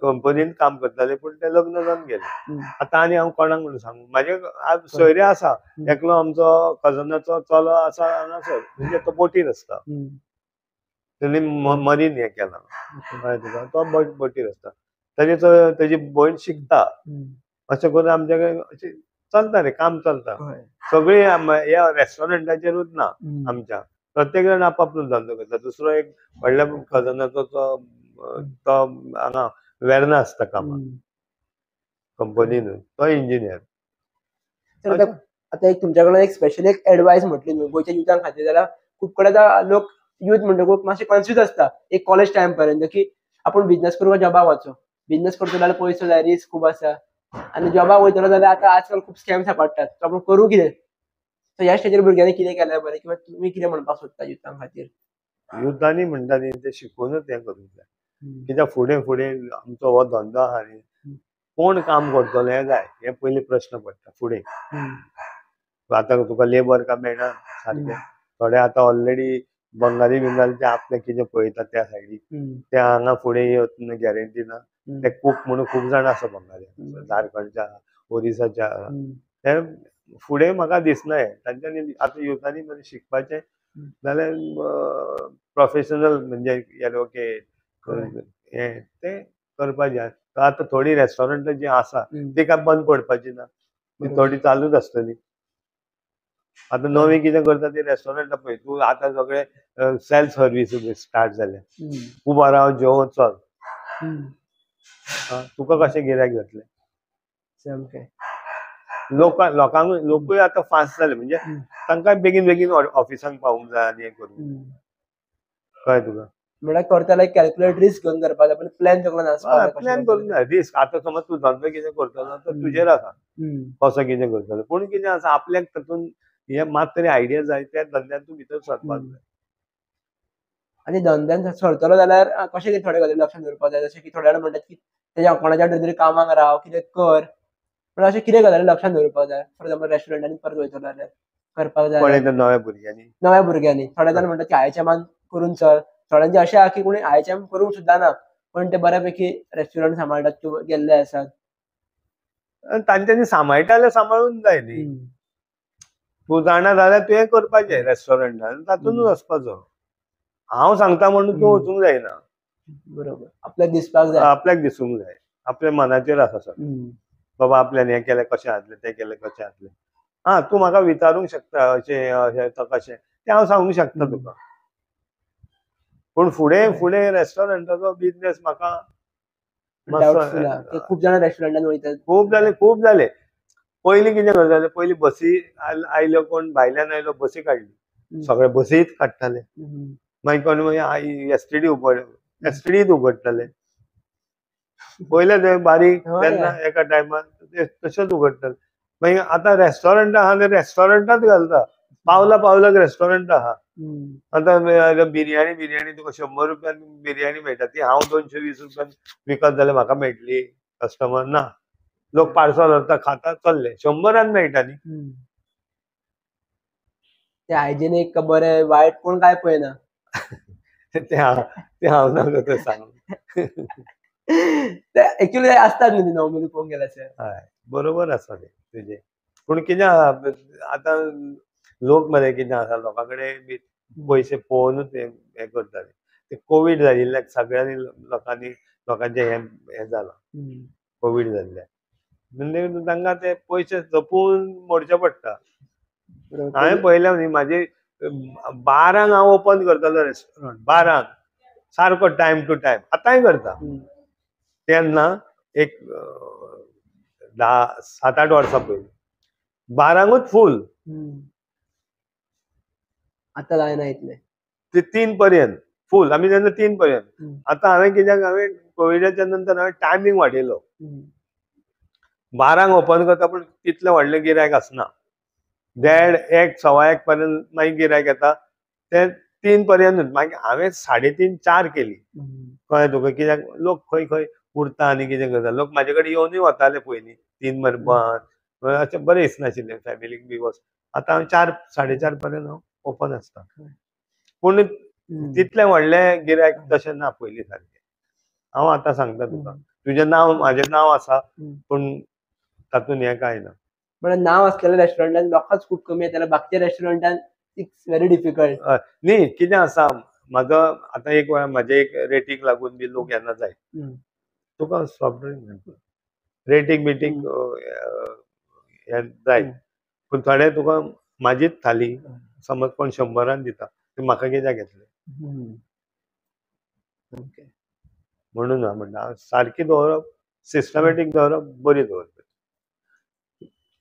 कंपनीन काम करताले, पूण ते लग्न जावन गेले. आतां आनी हांव कोणाक म्हणून सांगू, म्हाजे सोयरे आसा, एकलो आमचो कजनाचो चलो आसा हांगासर, म्हणजे तो बोटीर आसता, तेणी मरीन हें केलां, कळ्ळें तुका, तो बोटीर आसता, ताजे तेजी भयण शिकता. अशें करून आमचे कडेन अशें चलता रे, काम चलता सगळीं. ह्या रेस्टॉरंटाचेरूच ना आमच्या, प्रत्येक जाण आपापलो धंदो करता. दुसरो एक व्हडल्या कजनाचो तो हांगा वेर्ना आसता कामाक कंपनीनूच, तो इंजिनियर. आतां एक तुमच्या कडल्यान एक स्पेशल एक एडवायस म्हटली न्हू गोंयच्या युथां खातीर, जाल्यार खूब कडेन आतां लोक युथ म्हणटकूच मातशे कन्फ्यूज आसता एक कॉलेज टायम पर्यंत की आपूण बिजनेस करूं काय जॉबाक वचो. बिजनेस करतलो जाल्यार पयसो जाय, रिस्क खूब आसा, आनी जॉबाक वयतलो जाल्यार आतां आजकाल खूब स्कॅम सापडटात, सो आपूण करूं कितें? सो ह्या स्टेजीर भुरग्यांनी कितें केल्यार बरें किंवा तुमी कितें म्हणपाक सोदता युथां खातीर? युथांनी म्हणटा न्ही ते शिकूनच हें करूंक जाय, कित्याक फुडें फुडें आमचो हो धंदो आहा न्ही, कोण काम करतलो हें जाय, हें पयलीं प्रश्न पडटा फुडें. आतां तुका लेबर काय मेळना सारकें, थोडे आतां ऑलरेडी बंगाली बिंगाली ते आपले कितें पळयता त्या सायडीक, ते हांगा फुडें येत गॅरंटी ना. ते कूक म्हणून खूब जाण आसा बंगाली, झारखंडच्या, ओरिसाच्या, ते फुडें म्हाका दिसना हें तांच्यांनी. आतां युथांनी म्हणजे शिकपाचें जाल्यार प्रोफेशनल म्हणजे एडवोकेट हें तें करपाचें. आतां थोडीं रेस्टॉरंटां जीं आसा ती काय बंद पडपाची ना, ती थोडी चालूच आसतली. आतां नवी कितें करता ती रेस्टॉरंटां पळय तूं, आतां सगळे सेल्फ सर्वीस स्टार्ट जाल्या. उबो राव, जेवण चल, तुका कशें गिरायक जातलें? सामकें. लोकांक लोकूय आतां फास्ट जाले, म्हणजे तांकां बेगीन बेगीन ऑफिसांक पावूंक जाय आनी हें करूंक. कळ्ळें तुका? म्हळ्यार करता लायक कॅल्क्युलेट रिस्क घेवन करपाक जाय, पण प्लॅन सगळो नासपाक जाय. प्लॅन करूंक जाय. रिस्क आतां समज तूं धंदो कितें करतलो तर तुजेर आसा कसो कितें करतलो, पूण कितें आसा आपल्याक तातूंत हे मात तरी आयडिया जाय, त्या धंद्यान तूं भितर सरपाक जाय. आनी धंद्यान सरतलो जाल्यार कशें कितें थोडे गजाली लक्षांत दवरपाक जाय, जशें की थोडे जाण म्हणटात की तेज्या कोणाच्या तरी कामाक राव, कितें कर, पण अशें कितें गजाली लक्षांत दवरपाक जाय? फॉर एक्झाम्पल रेस्टॉरंटांनी परत वयतलो जाल्यार करपाक जाय कोणें नव्या भुरग्यांनी, नव्या भुरग्यांनी. थोडे जाण म्हणटात की आयएचएमान करून चल, थोड्यांचे अशें आहा की कोणी आयएचएम करूंक सुद्दां ना, पण ते बऱ्यापैकी रेस्टॉरंट सांबाळटात किंवा गेल्ले आसात. तांच्यांनी सांबाळटा जाल्यार सांबाळून जाय न्ही. तूं जाणा जाल्यार तुवें करपाचें रेस्टॉरंटान, तातूंतच वचपाचो. हांव सांगता म्हणून तूं वचूंक जायना. बरोबर, आपल्याक दिसपाक जाय, आपल्याक दिसूंक जाय, आपल्या मनाचेर आसा सगळें. बाबा आपल्यान हें केलें कशें जातलें, तें केलें कशें जातलें. आं, तूं म्हाका विचारूंक शकता अशें अशें कशें, तें हांव सांगूंक शकता तुका. पूण फुडें फुडें रेस्टॉरंटाचो बिजनेस म्हाका खूब जाणां रेस्टॉरंटान वयतात. खूब जाले, खूब जाले. पयलीं कितें करताले, पयलीं बसी आयल्यो, कोण भायल्यान आयलो बसी काडली, सगळे बसीच काडटाले. मागीर कोण मागीर एसटीडी उगड, एसटीडीत उगडटाले. पयले ते बारीक तेन्ना एका टायमार तशेंच उगडटाले. मागीर आतां रेस्टॉरंट आहा ते रेस्टॉरंटात घालता, पावला पावलाक रेस्टॉरंट आहा. आतां बिर्याणी बिर्याणी तुका 100 रुपयान बिर्याणी मेळटा, ती हांव 220 रुपयान विकत जाल्यार म्हाका मेळटली कस्टमर ना. लोक पार्सल व्हरता, खाता, चल्ले. 100 मेळटा न्ही. ते हायजेनीक बरें वायट कोण काय पळयना. ते हांव नाका सांग. एक्चुअली आसतात न्ही नॉर्मली पळोवंक गेल्यार. हय, बरोबर आसा तें तुजें. पूण कितें आसा आतां लोक मरे कितें आसा, लोकां कडेन पयशे पळोवनूच हें करताले. ते कोवीड जाल्ल्याक सगळ्यांनी लोकांनी लोकांचें हें जालां. कोवीड जाल्ल्याक म्हणजे तांकां ते पयशे जपून मोडचे पडटा. हांवें पळयलें न्ही, म्हाजी 12 हांव ओपन करतालो रेस्टॉरंट, 12 सारको टायम टू टायम, आतांय करता. तेन्ना एक 10 7-8 वर्सां पयलीं 12 फूल. आतां जायना इतलें, ते 3 पर्यंत फूल. आमी तेन्ना 3 पर्यंत. आतां हांवें कित्याक, हांवें कोविडाच्या नंतर हांवें टायमींग वाडयलो. 12 ओपन करता, पूण तितलें व्हडलें गिरायक आसना. 1:30 1 1:15 पर्यंत मागीर गिरायक येता, ते 3 पर्यंतूच. मागीर हांवें 3:30 4 केली. कळ्ळें तुका? कित्याक लोक खंय खंय उरता आनी कितें करता. लोक म्हाजे कडेन येवनूय वताले पयलीं 3 बंद, अशें बरें दिसनाशिल्लें फॅमिलीक बी वच. आतां हांव 4 4:30 पर्यंत हांव ओपन आसता. पूण तितलें व्हडलें गिरायक तशें ना पयलीं सारकें. हांव आतां सांगता तुका, तुजें नांव म्हाजें नांव आसा, पूण तातूंत हें कांय ना. म्हळ्यार नांव आसलेल्या रेस्टॉरंटान लोकांच खूब कमी येताले, बाकीच्या रेस्टॉरंटान it's very difficult. न्ही, कितें आसा म्हाजो आतां एक वेळा म्हाजे एक रेटीक लागून बी लोक येना जायत. तुका सॉफ्ट ड्रिंक रेटीक बिटीक हें जायत, पूण थोडे तुका म्हाजीच थाली समज कोण 100 दिता, ते म्हाका कित्याक घेतले म्हणून हांव म्हणटा सारकी दवरप, सिस्टमॅटीक दवरप, बरी दवरप.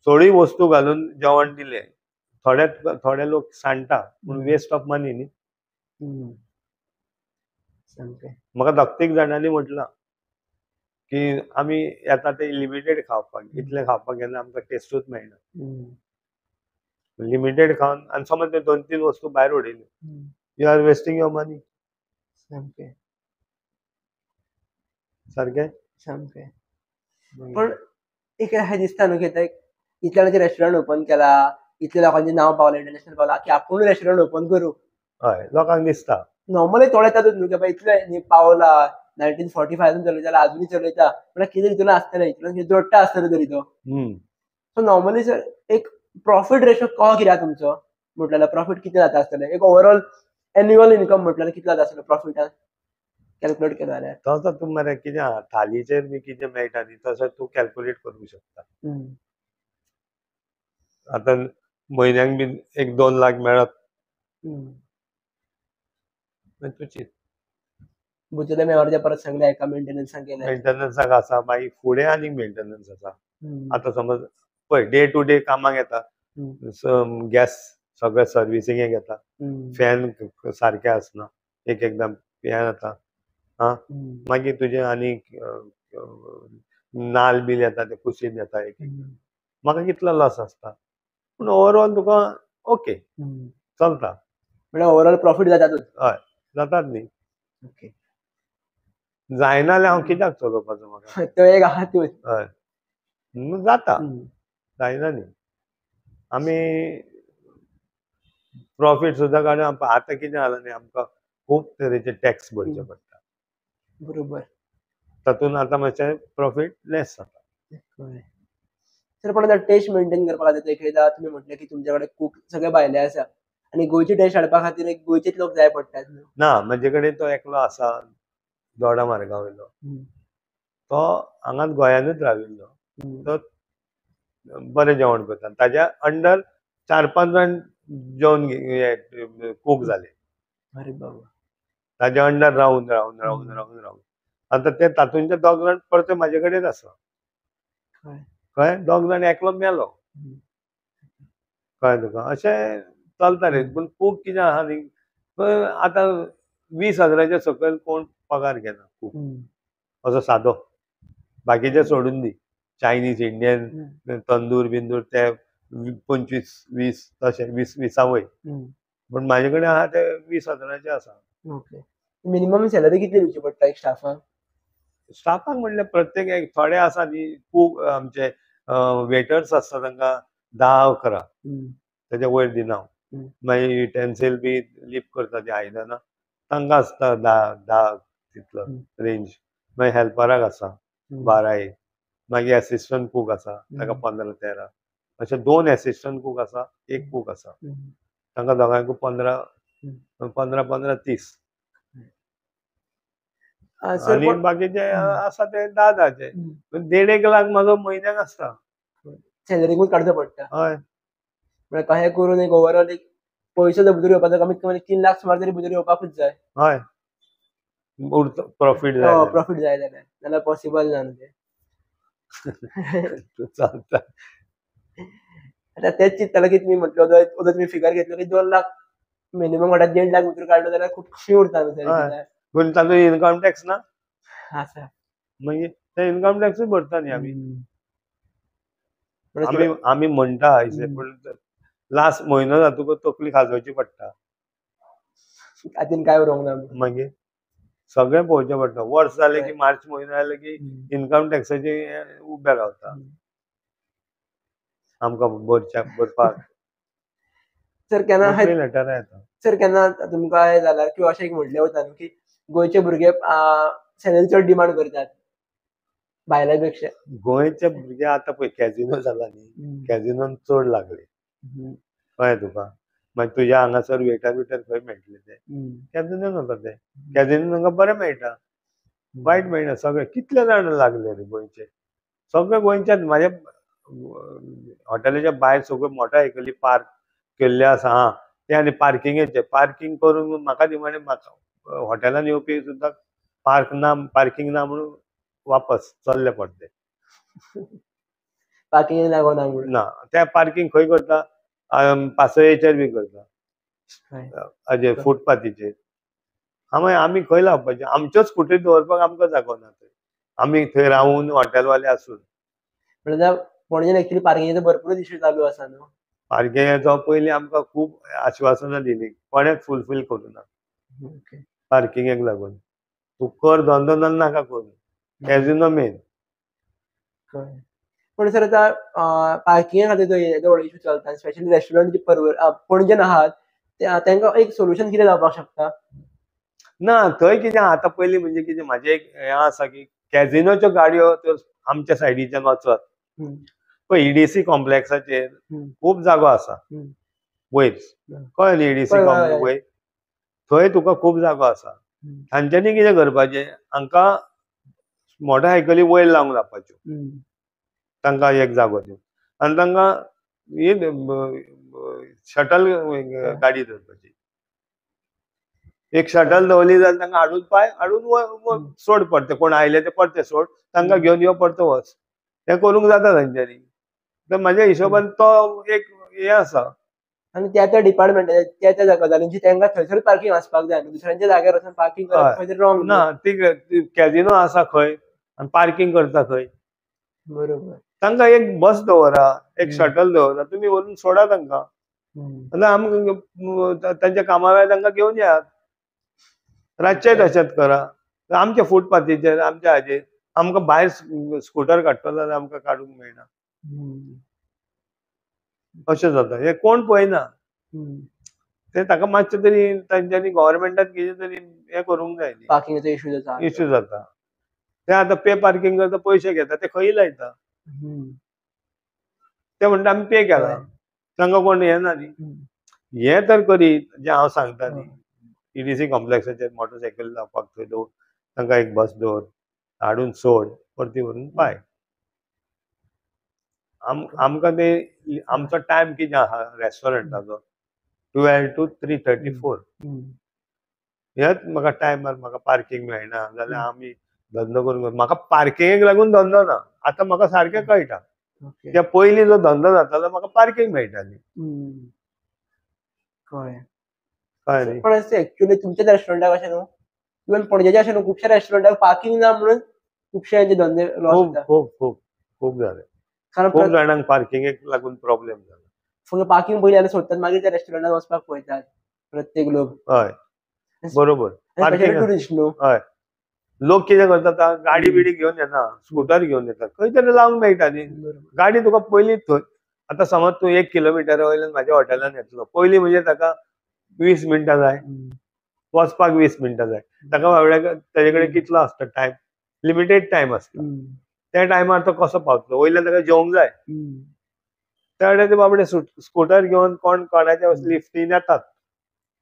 थोडी वस्तू घालून जेवण दिलें, थोडे थोडे लोक सांडटा, पूण वेस्ट ऑफ मनी न्ही. म्हाका 10-3 जाणांनी म्हटलां की आमी येता ते लिमिटेड खावपाक, इतलें खावपाक येना, आमकां टेस्टूच मेळना. लिमिटेड खावन आनी समज ते 2-3 वस्तू भायर उडयल्यो, you are wasting your money. सामकें सारकें सामकें. पण एक अशें दिसता न्हू की आतां इतल्या जाणांचें रेस्टॉरंट ओपन केला, इतल्या लोकांचें नांव पावलें, इंटरनॅशनल पावलां, की आपूण रेस्टॉरंट ओपन करूं, हय, लोकांक दिसता. नॉर्मली थोडे येतातूच न्हू की बाबा इतले पावला 1945 चलयता, अजुनूय चलयता, म्हळ्यार कितें हितून आसतलें, हितून कितें जोडटा आसतलो तरी तो. सो नॉर्मली सर एक प्रॉफीट रेशो कहो कितें तुमचो म्हटल्यार प्रॉफीट कितें जाता आसतलें, एक ओवरऑल एन्युअल इन्कम म्हटल्यार कितलो जाता आसतलो प्रॉफिटान कॅल्क्युलेट केलो जाल्यार? तसो तूं मरे कितें आहा थालीचेर बी कितें मेळटा न्ही तसो तूं कॅल्क्युलेट करूंक शकता. आतां म्हयन्याक बी 1-2 लाख मेळत तूं चिंत. भितरले मेळचे परत सगळे एका मेंटेनन्साक गेले, मेंटेनन्साक आसा, मागीर फुडें आनीक मेंटेनन्स आसा. आतां समज पळय डे टू डे कामाक येता, गॅस सगळें सर्विसिंगेक येता, फॅन सारकें आसना, एक एकदां फॅन येता, आं मागीर तुजें आनीक नाल बील येता ते कुशीन येता एक एकदां, म्हाका कितलो लॉस आसता. पूण ओवरऑल तुका ओके चलता, म्हळ्यार ओवरऑल प्रॉफीट जातातूच. हय जातात न्ही. ओके, जायना जाल्यार हांव कित्याक चलोवपाचो म्हाका तो एक आहा तूं. हय जाता, जायना न्ही. आमी प्रॉफीट सुद्दां काडून आतां कितें जालां न्ही, आमकां खूब तरेचे टॅक्स भरचे पडटा. बरोबर, तातूंत आतां मातशें प्रॉफीट लेस जाता. सर पण आतां टेस्ट मेंटेन करपा खातीर एकदां तुमी म्हटलें की तुमच्या कडेन कूक सगळे भायले आसा आनी गोंयची टेस्ट हाडपा खातीर एक गोंयचेच लोक जाय पडटात. ना, म्हजे कडेन तो एकलो आसा दोडा मार्गा वयलो, तो हांगाच गोंयानूच राविल्लो, तो बरें जेवण करता. ताज्या अंडर 4-5 जाण जेवण कूक जाले. अरे बाबा, ताज्या अंडर रावून रावून रावून रावून रावून आतां ते तातूंचे 2 जाण परते म्हाजे कडेन आसा. कळ्ळें, 2 जाण एकलो मेलो. कळ्ळें तुका, अशें चलता रे. पूण कूक कितें आहा न्ही, आतां 20 हजाराच्या सकयल कोण पगार घेना कूक, असो सादो. बाकीचे सोडून दी, चायनीज इंडियन तंदूर बिंदूर ते 25-20 तशें 20-20 वयर, पूण म्हाजे कडेन आहा ते 20 हजाराचे आसा. ओके, मिनिमम सॅलरी कितली दिवची पडटा एक स्टाफाक? स्टाफाक म्हणल्यार प्रत्येक एक थोडे आसा न्ही कूक आमचे वेटर्स आसता तांकां 10-11, तेच्या वयर दिना हांव. मागीर युटेन्सील बी लिप करता ती आयदनां तांकां आसता 10-10 तितलो रेंज. मागीर हेल्पराक आसा 12-1, मागीर एसिस्टंट कूक आसा ताका 15-13, अशे 2 एसिस्टंट कूक आसा, 1 कूक आसा, तांकां दोगांयकूय 15-15-30. आनी बाकीचे आसा ते 10-10चे. 1.5 लाख म्हाजो म्हयन्याक आसता. सॅलरीकूच काडचो पडटा. हय, म्हळ्यार कशें करून एक ओवरऑल एक पयसो जर भितर येवपाचो कमीत कमी 3 लाख सुमार तरी भितर येवपाकूच जाय. हय, प्रॉफीट जाय, प्रॉफीट जाय जाल्यार, नाल्यार पॉसिबल ना न्हू तें. चलता. आतां तेच चिंतताले की तुमी म्हटलें ओदो तुमी फिगर घेतलो की 2 लाख मिनिमम म्हळ्यार 1.5 लाख भितर काडलो जाल्यार खूब कमी उरता न्हू सर. पूण ताजो इन्कम टॅक्स ना आसा, मागीर ते इन्कम टॅक्सूय भरता न्ही आमी. आमी म्हणटा अशें, पूण लास्ट म्हयनो जातकूच तकली खाजोवची पडटा. हातीन काय उरोंक ना, मागीर सगळें पळोवचें पडटा. वर्स जालें की मार्च म्हयनो जालो की इन्कम टॅक्साचे उबे रावता आमकां भरपाक. सर केन्ना लेटरां येता. सर केन्ना तुमकां हें जाल्यार किंवा अशें एक म्हटलें वता न्हू की गोंयचे भुरगे सॅलरी चड डिमांड करतात भायल्या पेक्षा? गोंयचे भुरगे आतां पळय कॅजिनो जाला न्ही, कॅजिनोन चड लागले. कळ्ळें तुका, मागीर तुज्या हांगासर वेटर बिटर खंय मेळटले ते कॅजिनोन वता ते. कॅजिनोन तांकां बरें मेळटा, वायट मेळना. सगळे कितले जाण लागले रे गोंयचे, सगळे गोंयच्यान. म्हाज्या हॉटेलाच्या भायर सगळ्यो मोटरसायकली पार्क केल्ले आसा. हा ते आनी पार्किंगेचे पार्किंग करून म्हाका निमाणें म्हाका हॉटेलान येवपी सुद्दां पार्क ना, पार्किंग ना म्हणून वापस चल्ले पडटे. पार्किंग लागना म्हणून ना, ते पार्किंग खंय करता, पासयेचेर बी करता, अजे फुटपाथीचेर. आमी खंय लावपाचें, आमच्योच स्कुटी दवरपाक आमकां जागो ना थंय. आमी थंय रावून हॉटेलवाले आसून. म्हणल्यार पणजेन एक्चुअली पार्किंगेचो भरपूर इश्यू चालू आसा न्हू. पार्किंगाचो पयलीं आमकां खूब आश्वासनां दिली, कोणेच फुलफील करूं ना पार्किंगेक लागून. तूं कर धंदो ना नाका करूं, कॅजिनो मेन. पण सर आतां पार्किंगा खातीर जो येदो व्हडलो इशू चलता, स्पेशली रेस्टॉरंट जे पणजेन आहात तांकां एक सोल्युशन कितें जावपाक शकता? ना थंय कितें आतां पयलीं म्हणजे कितें म्हाजें एक हें आसा की कॅझिनोच्यो गाडयो त्यो आमच्या सायडीच्यान वचत पळय ईडीसी कॉम्प्लेक्साचेर खूब जागो आसा वयर, कळ्ळें न्ही? ईडीसी कॉम्प्लेक्स वयर थंय तुका खूब जागो आसा. तांच्यांनी कितें करपाचें, हांकां मोटरसायकली वयर लावंक लावपाच्यो, तांकां एक जागो दिवन आनी तांकां शटल गाडी दवरपाची. एक शटल दवरली जाल्यार तांकां हाडून पाय हाडून सोड परते, कोण आयले ते परते सोड, तांकां घेवन यो परते वच, हें करूंक जाता तांच्यांनी. तर म्हाज्या हिशोबान तो एक हें आसा. आनी त्या त्या डिपार्टमेंटाच्या त्या त्या गजालींची तांकां थंयसर पार्किंग आसपाक जाय, दुसऱ्यांच्या जाग्यार वचून पार्किंग करप खंय रॉंग ना. ती कॅझिनो आसा खंय आनी पार्किंग करता खंय, बरोबर. तांकां एक बस दवरा, एक शटल दवरा, तुमी व्हरून सोडा तांकां, आमकां तांच्या कामा वेळार तांकां घेवन येयात. रातचें तशेंच करा. आमच्या फुटपाथीचेर आमच्या हाजेर आमकां भायर स्कुटर काडटलो जाल्यार आमकां काडूंक मेळना, अशें जाता. हें कोण पळयना, ते ताका मातशें तरी तांच्यांनी गव्हर्मेंटान कितें तरी हें करूंक जाय. पार्किंगाचो इशू जाता, इशू जाता. ते आतां पे पार्किंग करता, पयशे घेता, ते खंय लायता, ते म्हणटा आमी पे केला, तांकां कोण हें ना न्ही. हें तर करीत जें हांव सांगता न्ही, ईडीसी कॉम्प्लेक्साचेर मोटरसायकल लावपाक थंय दवर, तांकां एक बस दवर, हाडून सोड, परती व्हरून पाय. आमकां ते आमचो टायम कितें आहा रेस्टॉरंटाचो 12 to 3:34, हेच म्हाका टायमार म्हाका पार्किंग मेळना जाल्यार आमी धंदो करूंक, म्हाका पार्किंगेक लागून धंदो ना. आतां म्हाका सारकें कळटा, त्या पयलीं जो धंदो जातालो म्हाका पार्किंग मेळटाली. कळ्ळें? कळ्ळें. पण एक्चुअली तुमच्याच रेस्टॉरंटाक अशें न्हू, इवन पणजेच्या अशें न्हू, खुबश्या रेस्टॉरंटाक पार्किंग ना म्हणून खुबशे धंदे लॉस जाता. खूब खूब खूब जाले, खूब जाणांक पार्किंगेक लागून प्रॉब्लेम जाला. फक्त पार्किंग पयलीं आनी सोदतात, मागीर त्या रेस्टॉरंटात वचपाक पळयतात प्रत्येक लोक. हय बरोबर. टुरिस्ट न्हू, हय. लोक कितें करतात, गाडी बिडी घेवन येना, स्कुटर घेवन येतात, खंय तरी लावंक मेळटा न्ही गाडी तुका. पयलीं थंय आतां समज तूं 1 किलोमिटरा वयल्यान म्हाज्या हॉटेलान येतलो, पयलीं म्हणजे ताका 20 मिनटां जाय वचपाक, 20 मिनटां जाय ताका. बाबड्याक ताजे कडेन कितलो आसता टायम, लिमिटेड टायम आसता. त्या टायमार तो कसो पावतलो, वयल्यान ताका जेवंक जाय. त्या वेळार ते बाबडे स्कुटर घेवन कोण कोणाच्या लिफ्टीन येतात,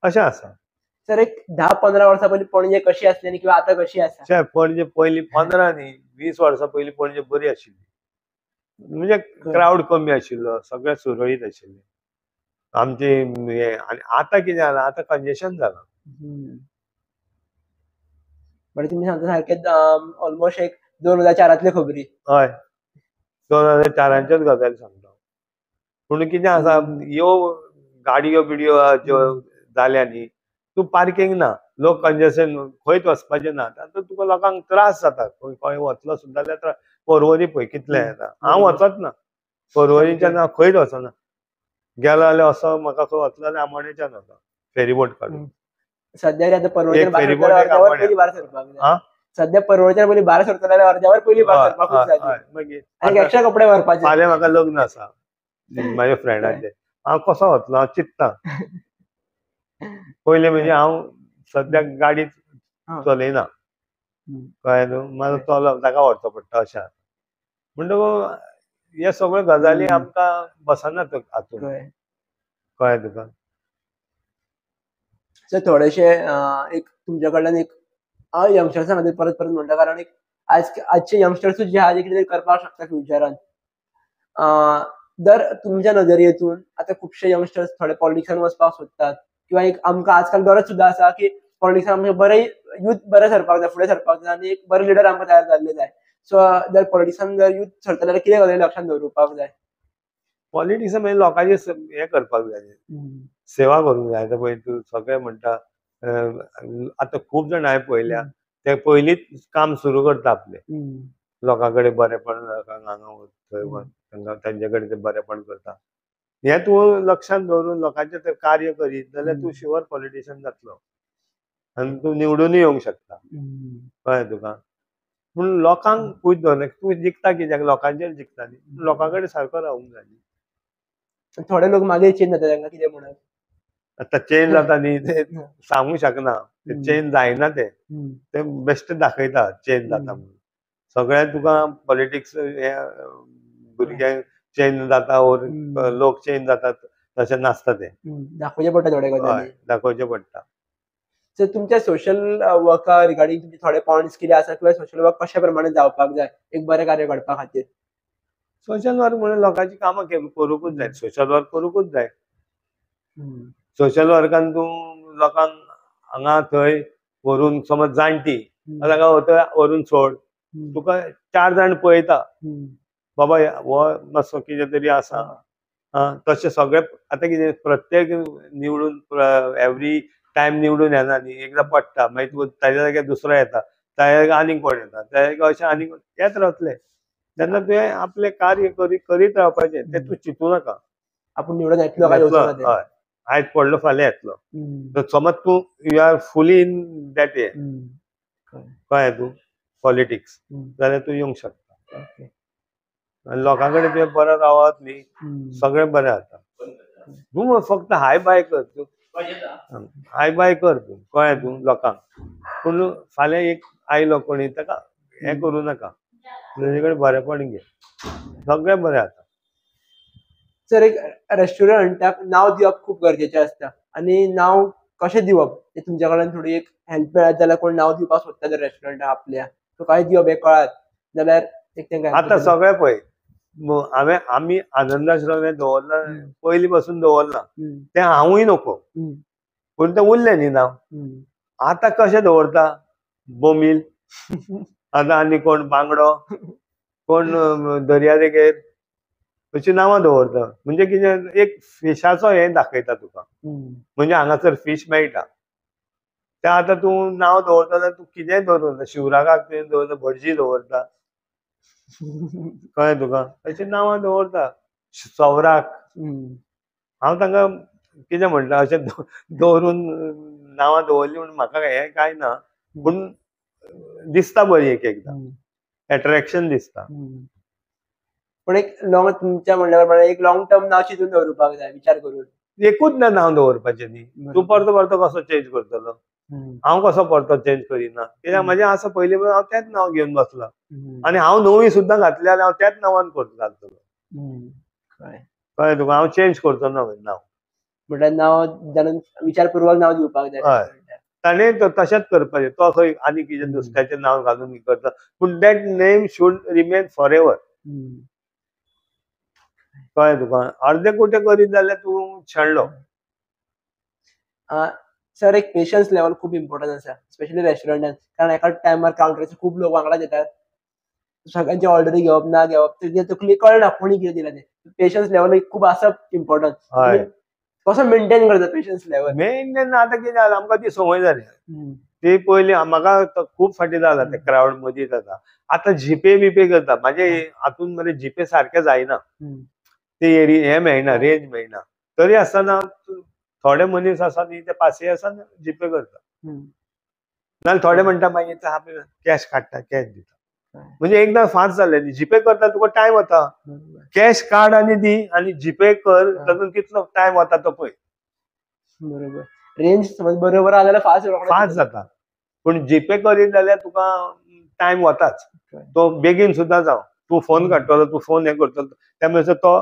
अशें आसा. सर एक 10-15 वर्सां पयलीं पणजे कशी आसली किंवा आतां कशी आसा? पणजे पयलीं 15 न्ही 20 वर्सां पयलीं पणजे बरी आशिल्ली, म्हणजे क्रावड कमी आशिल्लो, सगळें सुरळीत आशिल्लें आमचे हें. आनी आतां कितें जालां, आतां कंजेशन जालां. म्हणजे तुमी सांगता सारकें ऑलमोस्ट एक 2004 खबरी. हय 2004 गजाली सांगता. पूण कितें आसा, ह्यो गाडयो बिडयो ज्यो जाल्या न्ही, तूं पार्किंग ना, लोक कंजेशन, खंयच वचपाचें ना. आतां तुका लोकांक त्रास जाता, खंय खंय वतलो सुद्दां जाल्यार त्रास. पर्वरी पळय कितलें येता, हांव वचत ना पर्वरीच्यान, हांव खंयच वचना. गेलो जाल्यार असो म्हाका खंय वतलो जाल्यार आमोणेच्यान वता, फेरीबोट काडून. सद्या आतां पर्वरीच्यान पयलीं भायर सरपाक जाय, सद्या पर्वरीच्यान पयलीं भायर सरतलो जाल्यार अर्द्यावर पयलीं भायर सरपाकूच जाय. मागीर आनी एक्स्ट्रा कपडे व्हरपाचे. फाल्यां म्हाका लग्न आसा म्हाज्या फ्रेंडाचें, हांव कसो वतलो हांव चिंतता. पयलीं म्हणजे हांव सद्याक गाडी चलयना, कळ्ळें न्हू, म्हाजो चलो ताका व्हरचो पडटा अशें. म्हणटकूच हे सगळ्यो गजाली आमकां बसना हातूंत, कळ्ळें तुका. सर थोडेशे एक तुमच्या कडल्यान एक हांव यंगस्टर्सां खातीर परत परत म्हणटा, कारण एक आजचे यंगस्टर्सूच जे आहा ते कितें तरी करपाक शकता फ्युचरान. दर तुमच्या नजरेतून आतां खुबशे यंगस्टर्स थोडे पॉलिटिक्सान वचपाक सोदतात, किंवा एक आमकां आजकाल गरज सुद्दां आसा की पॉलिटिक्सान आमकां बरें यूथ बरें सरपाक जाय, फुडें सरपाक जाय आनी एक बरे लिडर आमकां तयार जाल्ले जाय. सो जर पॉलिटिक्सान जर यूथ सरतले जाल्यार कितें गजाली लक्षांत दवरुपाक जाय? पॉलिटिक्सान म्हणजे लोकांचे हें करपाक जाय, सेवा करूंक जाय. आतां पळय तूं सगळे म्हणटा, आतां खूब जाण हांवें पळयल्या ते पयलींच काम सुरू करता आपलें, लोकां कडेन बरेपण, लोकांक हांगा वच थंय वच, तांकां तांचे कडेन ते बरेपण करता. हें तूं लक्षांत दवरून लोकांचें तर कार्य करीत जाल्यार तूं शुवर पॉलिटिशियन जातलो आनी तूं निवडूनय येवंक शकता, कळ्ळें तुका. पूण लोकांक खूश दवरना, तूं जिखता कित्याक, लोकांचेर जिखता न्ही, लोकां कडेन सारको रावूंक जाय. थोडे लोक मागीर चेंज जाता, तांकां कितें म्हणत आतां चेंज जाता न्ही ते सांगूंक शकना, ते चेंज जायना, ते ते बेश्टे दाखयता चेंज जाता म्हणून. सगळ्यात तुका पॉलिटिक्स हे भुरग्यांक चेंज जाता ओर लोक चेंज जातात तशें नासता, ते दाखोवचें पडटा थोडे गजाली, दाखोवचें पडटा. सो तुमच्या सोशल वर्का रिगार्डिंग तुमचे थोडे पॉयंट्स कितें आसा किंवा सोशल वर्क कशा प्रमाणे जावपाक जाय एक बरें कार्य घडपा खातीर? सोशल वर्क म्हणून लोकांची कामां करूंकूच जाय, सोशल वर्क करूंकूच जाय. सोशल वर्कान तूं लोकांक हांगा थंय व्हरून, समज जाणटी ताका व्हरून सोड, तुका 4 जाण पळयता बाबा हो मातसो कितें तरी आसा. तशें सगळें आतां कितें प्रत्येक निवडून एवरी टायम निवडून येना न्ही, एकदां पडटा मागीर तूं ताज्या जाग्यार दुसरो येता, ताज्या जाग्यार आनीक कोण येता, ताज्या जाग्यार अशें आनीक येत रावतले. तेन्ना तुवें आपलें कार्य करीत रावपाचें, तें तूं चिंतू नाका. आपूण निवडून येतलो काय येवचो ना, हय आयज पडलो फाल्यां येतलो. समज तूं you are fully in that हे कळ्ळें तूं पॉलिटिक्स जाल्यार तूं येवंक शकता. आनी लोकां कडेन तुवें बरो रावत न्ही सगळें बरें जाता. तूं फक्त हाय बाय कर, तूं हाय बाय कर, तूं कळ्ळें तूं लोकांक. पूण फाल्यां एक आयलो कोणी ताका हें करूं नाका, तेजे कडेन बरेपण घे, सगळें बरें जाता. सर एक रेस्टॉरंटाक नांव दिवप खूब गरजेचें आसता आनी नांव कशें दिवप तें तुमच्या कडल्यान थोडी एक हेल्प मेळत जाल्यार, कोण नांव दिवपाक सोदता जाल्यार रेस्टॉरंटाक आपल्या सो काय दिवप हें कळत जाल्यार एक तेंकां. आतां सगळें पळय हांवें आमी आनंदाश्रम हें दवरलां, पयलीं पासून दवरलां, तें हांवूय नको, पूण तें उरलें न्ही नांव. आतां कशें दवरता बोमील, आतां आनी कोण बांगडो, कोण दर्यादेगेर, अशीं नांवां दवरता. म्हणजे कितें एक फिशाचो हें दाखयता तुका, म्हणजे हांगासर फीश मेळटा. तें आतां तूं नांव दवरता जाल्यार तूं कितेंय दवरता, शिवराकाक तुवें दवरता, भटजी दवरता, कळ्ळें तुका, अशीं नांवां दवरता. सवराक हांव तांकां कितें म्हणटा, अशें दवरून नांवां दवरलीं म्हूण म्हाका हें कांय ना, पूण दिसता बरी एक एकदां एट्रेक्शन दिसता. पण एक लॉंग तुमच्या म्हणल्या प्रमाणे एक लॉंग टर्म नांव चिंतून दवरपाक जाय विचार करून. एकूच ना नांव दवरपाचें न्ही, तूं परतो परतो कसो चेंज करतलो, हांव कसो परतो चेंज करिना, कित्याक म्हजें आसा पयलीं हांव तेंच नांव घेवन बसलां आनी हांव नवी सुद्दां घातली जाल्यार हांव त्याच नांवान घालतलो. कळ्ळें तुका, हांव चेंज करचो ना नांव. म्हटल्यार नांव जाणून विचारपूर्वक नांव दिवपाक जाय. हय, ताणें तशेंच करपाचें, तो खंय आनी कितें दुसऱ्याचें नांव घालून करता, पूण that name should remain forever. कळ्ळें तुका, अर्दे कुटे करीत जाल्यार तूं शेणलो. सर एक पेशन्स लेवल खूब इम्पॉर्टंट आसा स्पेशली रेस्टॉरंटान, कारण एका टायमार कावंटराचेर खूब लोक वांगडा येतात, सगळ्यांची ऑर्डरी घेवप ना घेवप तेजें तकली कळना कोणी कितें दिलां तें. पेशन्स लेवल खूब आसप इम्पॉर्टंट. कसो मेंटेन करता पेशन्स लेवल? मेंटेन आतां कितें जालां आमकां ती संवय जाली, ती पयलीं म्हाका खूब फाटीं जाला ते क्रावड मदीं जाता. आतां जीपे बिपे करता, म्हाजे हातून मरे जीपे सारकें जायना, ते हें मेळना, रेंज मेळना, तरी आसतना थोडे मनीस आसा न्ही ते पासियेंसान जीपे करता, नाल्यार थोडे म्हणटा मागीर कॅश काडटा, कॅश दिता. म्हणजे एकदां फास्ट जालें न्ही, जीपे करता तुका टायम वता, कॅश काड आनी दी आनी जीपे कर, तातूंत कितलो टायम वता तो पळय. बरोबर, रेंज समज बरोबर आसा जाल्यार फास्ट फास्ट जाता, पूण जीपे करीत जाल्यार तुका टायम वताच, तो बेगीन सुद्दां जावं, तूं फोन काडटलो, तूं फोन हें करतलो, त्या म्हणसर तो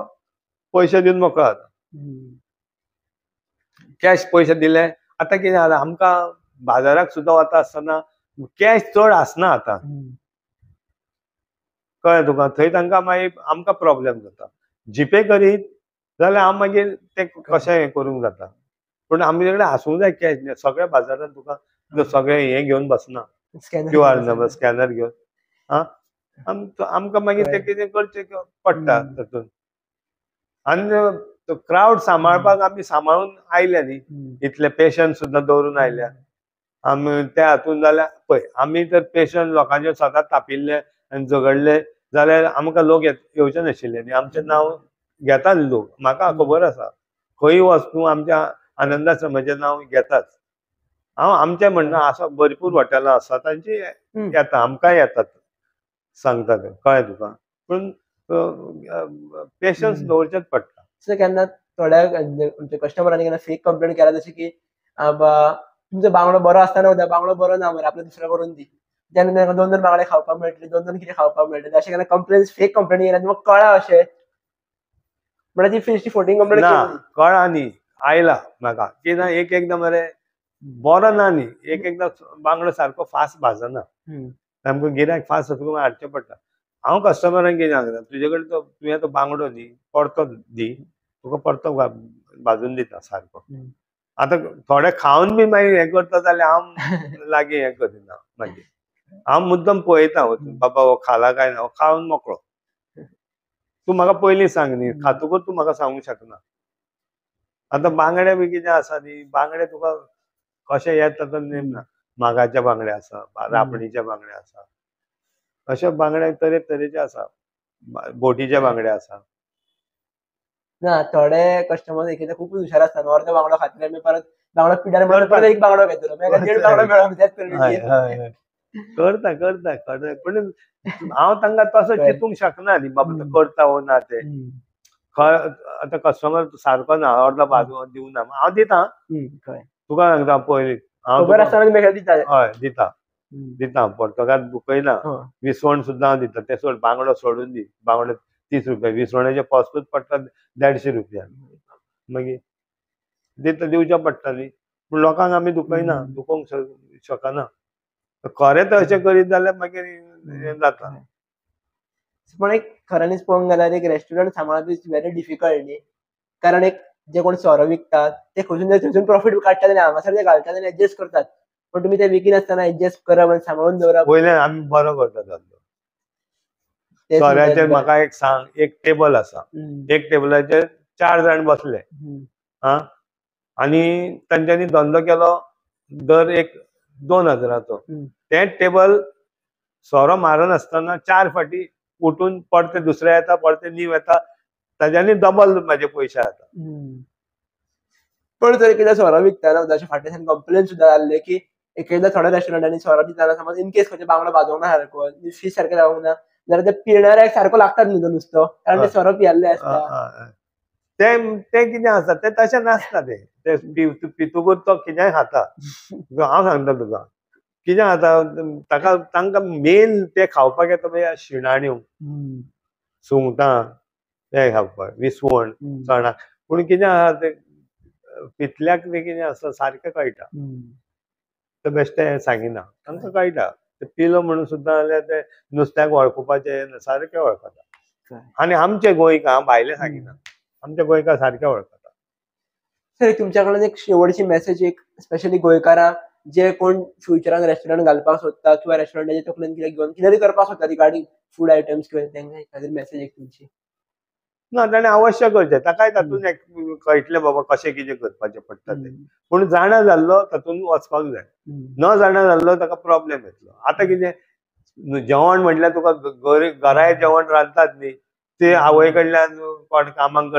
पयशे दिवन मोकळो जाता. कॅश पयशे दिले आतां कितें जालां आमकां बाजाराक सुद्दां वता आसतना कॅश चड आसना आतां, कळ्ळें तुका, थंय तांकां मागीर आमकां प्रॉब्लेम जाता. जीपे करीत जाल्यार हांव मागीर तें कशें हें करूंक जाता, पूण आमचे कडेन आसूंक जाय कॅश. सगळ्या बाजारांत तुका सगळें हें घेवन बसना, क्यू आर नंबर स्कॅनर घेवन आमकां मागीर तें कितें करचें पडटा तातूंत. आनी क्रावड सांबाळपाक आमी सांबाळून आयल्या न्ही, इतले पेशन्स सुद्दां दवरून आयल्या आमी त्या हातून. जाल्यार पळय आमी जर पेशन्स लोकांचेर सदांच तापिल्ले आनी झगडले जाल्यार आमकां लोक येवचे नाशिल्ले न्ही, आमचें नांव घेतात लोक, म्हाका खबर आसा खंय वच तूं आमच्या आनंदाश्रमाचें नांव घेताच. हांव आमचें म्हणणं आसा, भरपूर हॉटेलां आसा तांची येता, आमकांय येतात सांगता तें, कळ्ळें तुका, पूण पेशन्स दवरचेच पडटा. केन्ना थोड्या आमच्या कस्टमरांनी केन्ना फेक कंप्लेंट केला जशें की तुमचो बांगडो बरो आसतना उद्या बांगडो बरो ना मरे आपलो दुसरो करून दी, तेन्ना तांकां दोन दोन बांगडे खावपाक मेळटले, दोन दोन कितें खावपाक मेळटले, अशें केन्ना कंप्लेन फेक कंप्लेन केल्या तुमकां कळ्ळा अशें म्हळ्यार ती फिश फोटींग कंप्लेन ना कळ्ळा न्ही आयला म्हाका की ना एक एकदां मरे बरो ना न्ही, एक एकदां बांगडो सारको फास्ट भाजना, सामको गिरायक फास्ट वचून हाडचें पडटा. हांव कस्टमरांक कितें सांगता, तुजे कडेन तो तुवें तो बांगडो न्ही परतो दी, तुका परतो भाजून दिता सारको. आतां थोडे खावन बी मागीर हें करता जाल्यार हांव लागीं हें करिना, मागीर हांव मुद्दम पळयता वचून बाबा हो खाला काय ना, हो खावन मोकळो. तूं म्हाका पयलीं सांग न्ही, खातकूच तूं म्हाका सांगूंक शकना. आतां बांगडे बी कितें आसा न्ही, बांगडे तुका कशे येता तो नेम ना. मागाचे बांगडे आसा, रापणीचे बांगडे आसा, अशे बांगडे तरे तरेचे आसा, बोटीचे बांगडे आसा. ना थोडे कस्टमर एक खूब हुशार आसता, अर्दो बांगडो खातले आनी परत बांगडो पिड्यार म्हणून परत एक बांगडो घेतलो, देड बांगडो मेळ्ळो. करता करता करता, पूण हांव तांकां तसो चिंतूंक शकना न्ही बाबा तो करता वो ना ते. आतां कस्टमर सारको ना, अर्दो भाजून दिवना, हांव दिता तुका सांगता पयलीं, हय दिता दिता, पोर्तुगाल दुखयना. विसवण सुद्दां हांव दिता, ते सोड बांगडो सोडून दी, बांगडो 30 रुपया, विसवणाचे कॉस्टूच पडटा 150 रुपया, मागीर दिता दिवचें पडटा न्ही. पूण लोकांक आमी दुखयना, दुखोवंक शकना. खरें तर अशें करीत जाल्यार मागीर हें जाता. पण एक खऱ्यांनीच पळोवंक गेल्यार एक रेस्टॉरंट सांबाळप is very difficult न्ही, कारण एक जे कोण सोरो विकतात ते खंयसून थंयसून प्रॉफीट काडटात आनी हांगासर ते घालतात आनी एडजस्ट करतात, पण तुमी ते विकिनासतना एडजस्ट करप आनी सांबाळून दवरप. वयल्यान आमी बरो करता धंदो सोऱ्याचेर. म्हाका एक सांग, एक टेबल आसा, एक टेबलाचेर 4 जाण बसले आं, आनी तांच्यांनी धंदो केलो दर एक 2000चो. तें टेबल सोरो मारनासतना 4 फाटी उठून परते दुसरे येता, परते नीव येता, ताज्यांनी डबल म्हाजे पयशे जाता. पण जर एकदा सोरो विकतना अशें फाटल्यान कंप्लेन सुद्दां जाल्ले की एक एकदां थोड्या रेस्टॉरंटांनी सोरो दितना समज इन केस खंयचो बांगडो भाजोंक ना सारको, फीश सारकें जावंक ना जाल्यार ते पिणाऱ्याक सारको लागतात न्हू तो नुस्तो, कारण ते सोरो पियाल्ले आसता. तें कितें आसा तें तशें नासता, ते पितूकूच तो कितेंय खाता. हांव सांगता तुका कितें खाता, ताका तांकां मेन ते खावपाक येता पळय शिणाण्यो, सुंगटां, ते खावपाक, विसवण, चणाक. पूण कितें आसा ते पितल्याक ते कितें आसा सारकें कळटा, ते बेश्टें सांगिना, तांकां कळटा. ते पिलो म्हणून सुद्दां जाल्यार ते नुस्त्याक वळखुपाचें सारकें वळखता. आनी आमचे गोंयकार, भायले सांगिना, आमच्या गोंयकार सारकें वळखता. सर तुमच्या कडल्यान एक शेवटची मेसेज, एक स्पेशली गोंयकारांक जे कोण फ्युचरान रेस्टॉरंट घालपाक सोदता किंवा रेस्टॉरंटाचे तकलेन कितें घेवन कितें तरी करपाक सोदता रिगार्डिंग फूड आयटम्स किंवा तांकां खातीर मेसेज एक तुमची. ना ताणें अवश्य करचें, ताकाय तातूंत कळटलें बाबा कशें कितें करपाचें पडटा तें. पूण जाणा जाल्लो तातूंत वचपाक जाय, न जाणा जाल्लो ताका प्रॉब्लेम येतलो. आतां कितें जेवण म्हटल्यार तुका घराय जेवण रांदतात न्ही, ते आवय कडल्यान कोण कामाक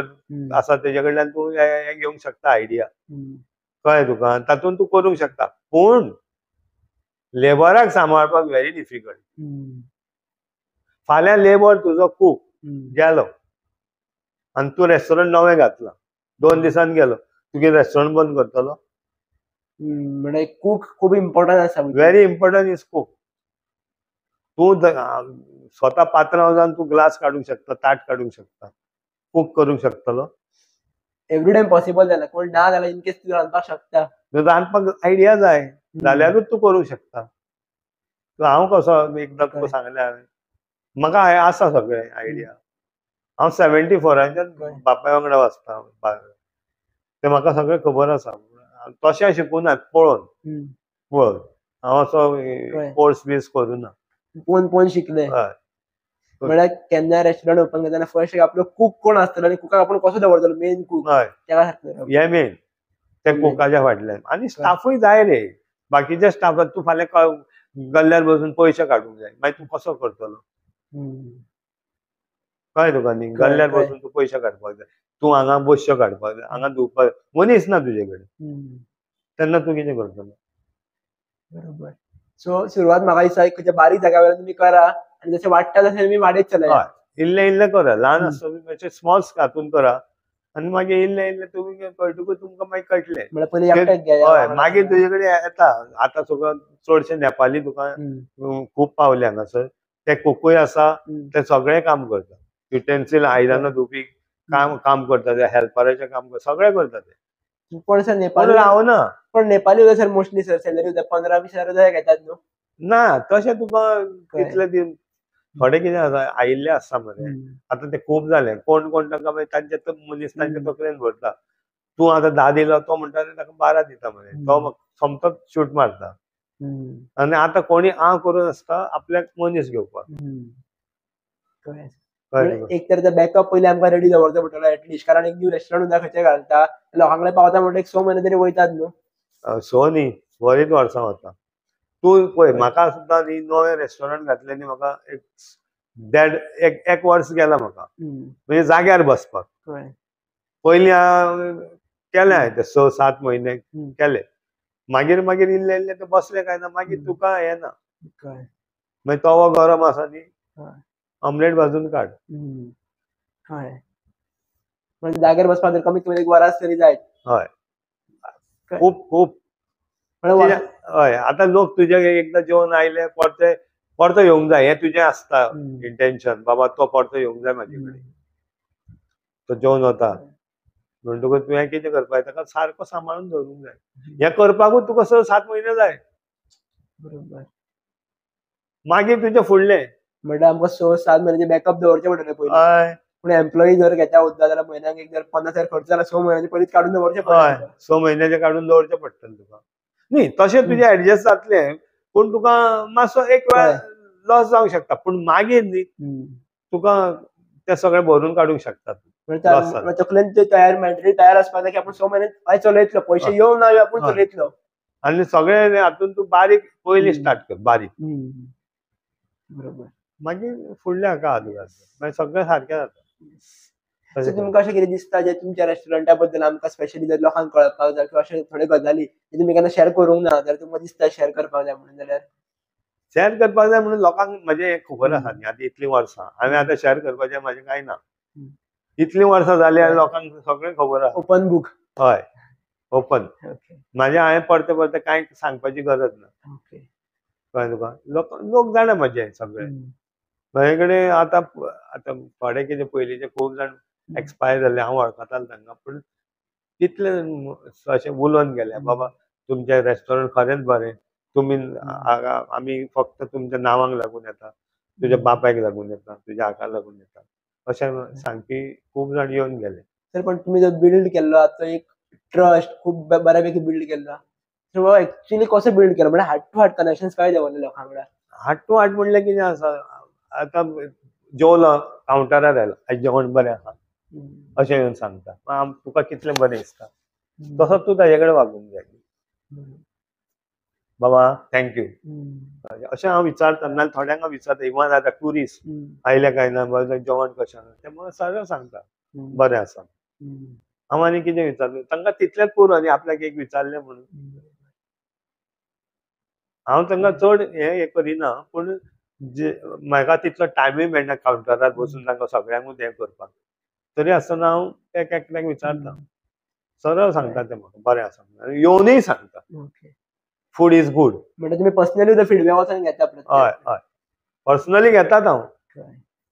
आसा तेजे कडल्यान तूं हें घेवंक शकता आयडिया, कळ्ळें तुका, तातूंत तूं करूंक शकता. पूण लेबराक सांबाळपाक व्हेरी डिफिकल्ट. फाल्यां लेबर तुजो कूक गेलो आनी तूं रेस्टॉरंट नवें घातलां, 2 दिसान गेलो, तुगे रेस्टॉरंट बंद करतलो. म्हणजे कूक खूब इम्पॉर्टंट आसा, व्हेरी इम्पॉर्टंट is cook. तूं स्वता पात्रांव जावन तूं ग्लास काडूंक शकता, ताट काडूंक शकता, कूक करूंक शकतलो. एवरी टायम पॉसिबल जाल्यार, कोण ना जाल्यार इन केस तूं रांदपाक शकता, रांदपाक आयडिया जाय जाल्यारूच तूं करूंक शकता. हांव कसो एकदां तुका सांगलें हांवें, म्हाका आसा सगळें आयडिया. हांव 74 बापाय वांगडा वचता, तें म्हाका सगळें खबर आसा. तशें शिकूना, पळोवन पळोवन हांव असो कोर्स बीस करूना, पळोवन पळोवन शिकले. म्हळ्यार केन्ना रेस्टॉरंट ओपन करतना फर्स्ट आपलो कूक कोण आसतलो आनी कुकाक आपूण कसो दवरतलो, मेन कूक तेका सारको हें मेन, ते कुकाच्या फाटल्यान. आनी स्टाफूय जाय रे, बाकीच्या स्टाफाक तूं फाल्यां गल्ल्यार बसून पयशे काडूंक जाय, मागीर तूं कसो करतलो, कळ्ळें तुका न्ही. गल्ल्यार बसून तूं पयशे काडपाक जाय, तूं हांगा बसच्यो काडपाक जाय, हांगा धुवपाक जाय, मनीस ना तुजे कडेन, तेन्ना तूं कितें करतलो. बरोबर. सो सुरवात म्हाका दिसता खंयच्या बारीक जाग्या वयल्यान तुमी करा आनी जशें वाडटा तशें तुमी वाडयत चलया. हय, इल्लें इल्लें करा, ल्हान आसतना स्मॉल हातून करा, आनी मागीर इल्लें इल्लें तुमी कळटकूच तुमकां मागीर कळटलें. हय, मागीर तुजे कडेन येता. आतां सगळं चडशे नेपाली तुका खूब पावले हांगासर, ते कुकूय आसा, ते सगळें काम करता, युटेन्सिल आयदनां धुवपी काम काम करता, ते हेल्पराचें काम करता, सगळें करता ते. पण सर नेपाली रावना. पण Nepali sir mostly sir salary 15-20 हजार घेतात न्हू? ना, तशें तुका कितले दिन थोडे कितें आसा आयिल्ले आसता मरे. आतां ते खूब जाले, कोण कोण तांकां मागीर तांचे मनीस तांच्या तकलेन भरता. तूं आतां 10 दिलो, तो म्हणटा ताका 12 दिता मरे, तो सोमतोच शूट मारता. आनी आतां कोणी आ करून आसता आपल्याक मनीस घेवपाक. एक तर बॅकअप पयलीं आमकां रेडी दवरचो पडटलो एटलिस्ट, कारण एक न्यू रेस्टॉरंट सुद्दां खंयचे घालता लोकांक कडेन पावता म्हणटा एक 6 म्हयने तरी वयतात न्हू. 6 न्ही, बरीच वर्सां वता. तूं पळय, म्हाका सुद्दां न्ही नवें रेस्टॉरंट घातलें न्ही, म्हाका एक देड एक वर्स गेला म्हाका, म्हणजे जाग्यार बसपाक. पयलीं केलें हांवें ते 6-7 म्हयने केले, मागीर मागीर इल्लें इल्लें ते बसलें काय ना, मागीर तुका हें ना, मागीर तवो गरम आसा न्ही, ऑमलेट भाजून काड. हय, म्हणजे जाग्यार बसपाक कमीत कमी 1 वरास तरी जाय. हय, खूब खूब. हय, आतां लोक तुजे एकदां जेवन आयले परते परतो येवंक जाय, हें तुजें आसता इंटेन्शन, बाबा तो परतो येवंक जाय म्हाजे कडेन, तो जेवन वता म्हणटकूच तुवें कितें करपाक ताका सारको सांबाळून दवरूंक जाय. हें करपाकूच तुका 6-7 म्हयने जाय. बरोबर. मागीर तुजें फुडलें म्हणल्यार आमकां 6-7 म्हयन्याचे बॅकअप दवरचें पडटलें पयलीं. पूण एम्प्लॉई जर घेता उरता जाल्यार म्हयन्याक एक जर 50 हजार खर्च जाल्यार 6 म्हयन्याचे पयलींच काडून दवरचें पडटलें. 6 म्हयन्याचे काडून दवरचें पडटलें तुका. न्ही तशें तुजें एडजस्ट जातलें, पूण तुका मातसो एक वेळ लॉस जावंक शकता, पूण मागीर न्ही तुका ते सगळें भरून काडूंक शकता. तकलेन तयार मेंटली तयार आसपाक जाय की आपूण 6 म्हयने चलयतलो, पयशे येवं ना येवं आपूण चलयतलो. आनी सगळें हातून तूं बारीक पयलीं स्टार्ट कर, बारीक. बरोबर. मागीर फुडल्या हाका हात घाल, मागीर सगळें सारकें जाता. तुमकां अशें कितें दिसता जे तुमच्या रेस्टॉरंटा बद्दल आमकां स्पेशली जर लोकांक कळपाक जाय, किंवा अशे थोडे गजाली जे तुमी केन्ना शेअर करूंक ना जाल्यार तुमकां दिसता शेअर करपाक जाय म्हणून? जाल्यार शेअर करपाक जाय म्हणून लोकांक म्हजें खबर आसा न्ही, आतां इतलीं वर्सां हांवें आतां शेअर करपाचें म्हाजें कांय ना, इतलीं वर्सां जालीं आनी लोकांक सगळें खबर आसा. Open book. हय, ओपन. म्हाजें हांवें परतें परतें कांय सांगपाची गरज ना. कळ्ळें तुका? लोक जाणा म्हजें सगळें. म्हजे कडेन आतां आतां थोडे कितें पयलींचे खूब जाण एक्सपायर जाल्ले, हांव वळखतालो तांकां, पूण तितले अशें उलोवन गेले, बाबा तुमचें रेस्टॉरंट खरेंच बरें, तुमी आमी फक्त तुमच्या नांवांक लागून येता, तुज्या बापायक लागून येता, तुज्या हाका लागून येता, अशें सांगपी खूब जाण येवन गेले. सर, पण तुमी जो बिल्ड केल्लो तो एक ट्रस्ट खूब बऱ्यापैकी बिल्ड केल्लो, सो एक्चुअली कसो बिल्ड केलो? म्हणजे हार्ट टू हार्ट कनेक्शन काय दवरले लोकां वांगडा? हार्ट टू हार्ट म्हणल्यार कितें आसा, आतां जेवलो कावंटरार आयलो, आयज जेवण बरें आसा अशें येवन सांगता, तुका कितलें बरें दिसता, तसो तूं ताजे कडेन वागूंक जाय. बाबा thank you अशें हांव विचारता. नाल्यार थोड्यांक हांव विचारता, इवन आतां ट्युरिस्ट आयले काय ना, जेवण कशें आसा, तें म्हाका सगळें सांगता बरें आसा. हांव आनी कितें विचारलें तांकां तितलेंच पुरो, आनी आपल्याक एक विचारलें म्हणून हांव तांकां चड हें करिना, पूण जे म्हाका तितलो टायमूय मेळना कावंटरार बसून तांकां सगळ्यांकूच हें करपाक, तरी आसतना हांव एक एकल्याक विचारता, सरळ सांगता ते म्हाका बरें आसा, येवनूय सांगता फूड is good. म्हणजे तुम्ही पर्सनली फीडबॅक वचून घेता? हय हय, पर्सनली घेतात हांव.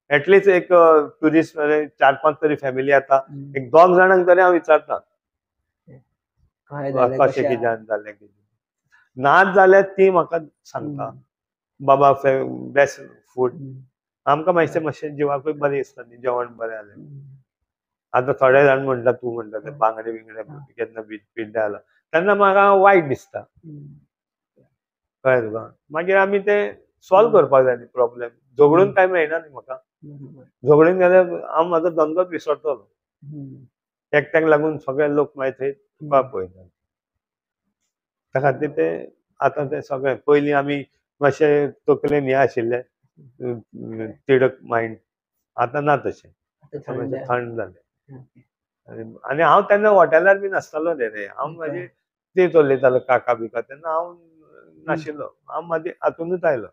एटलिस्ट एक ट्युरिस्ट 4-5 तरी फॅमिली येता, एक 2 जाणांक तरी हांव विचारता कशें कितें जालें कितें नाच जाल्यार ती म्हाका सांगता बाबा बेस्ट फूड. आमकां मातशें मातशें जिवाकूय बरें दिसता न्ही जेवण बरें जालें. आतां थोडे जाण म्हणटा, तूं म्हणटा ते बांगडे बिंगडे केन्ना पिड्ड्यार जाला, तेन्ना म्हाका वायट दिसता. कळ्ळें तुका? मागीर आमी ते सॉल्व करपाक जाय न्ही प्रॉब्लेम, झगडून कांय मेळना न्ही म्हाका, झगडून गेल्यार हांव म्हाजो धंदोच विसरतलो. एकट्याक लागून सगळे लोक मागीर थंय तुका पळयता. त्या खातीर ते आतां ते सगळे पयलीं आमी मातशे तकलेन हें आशिल्लें तिडक मायंड, आतां ना तशें, थंड जालें. आनी हांव तेन्ना हॉटेलार बी नासतालो रे, हांव म्हाजे ते चलयतालो काका बिका, तेन्ना हांव नाशिल्लो, हांव म्हाजे हातूनच आयलो.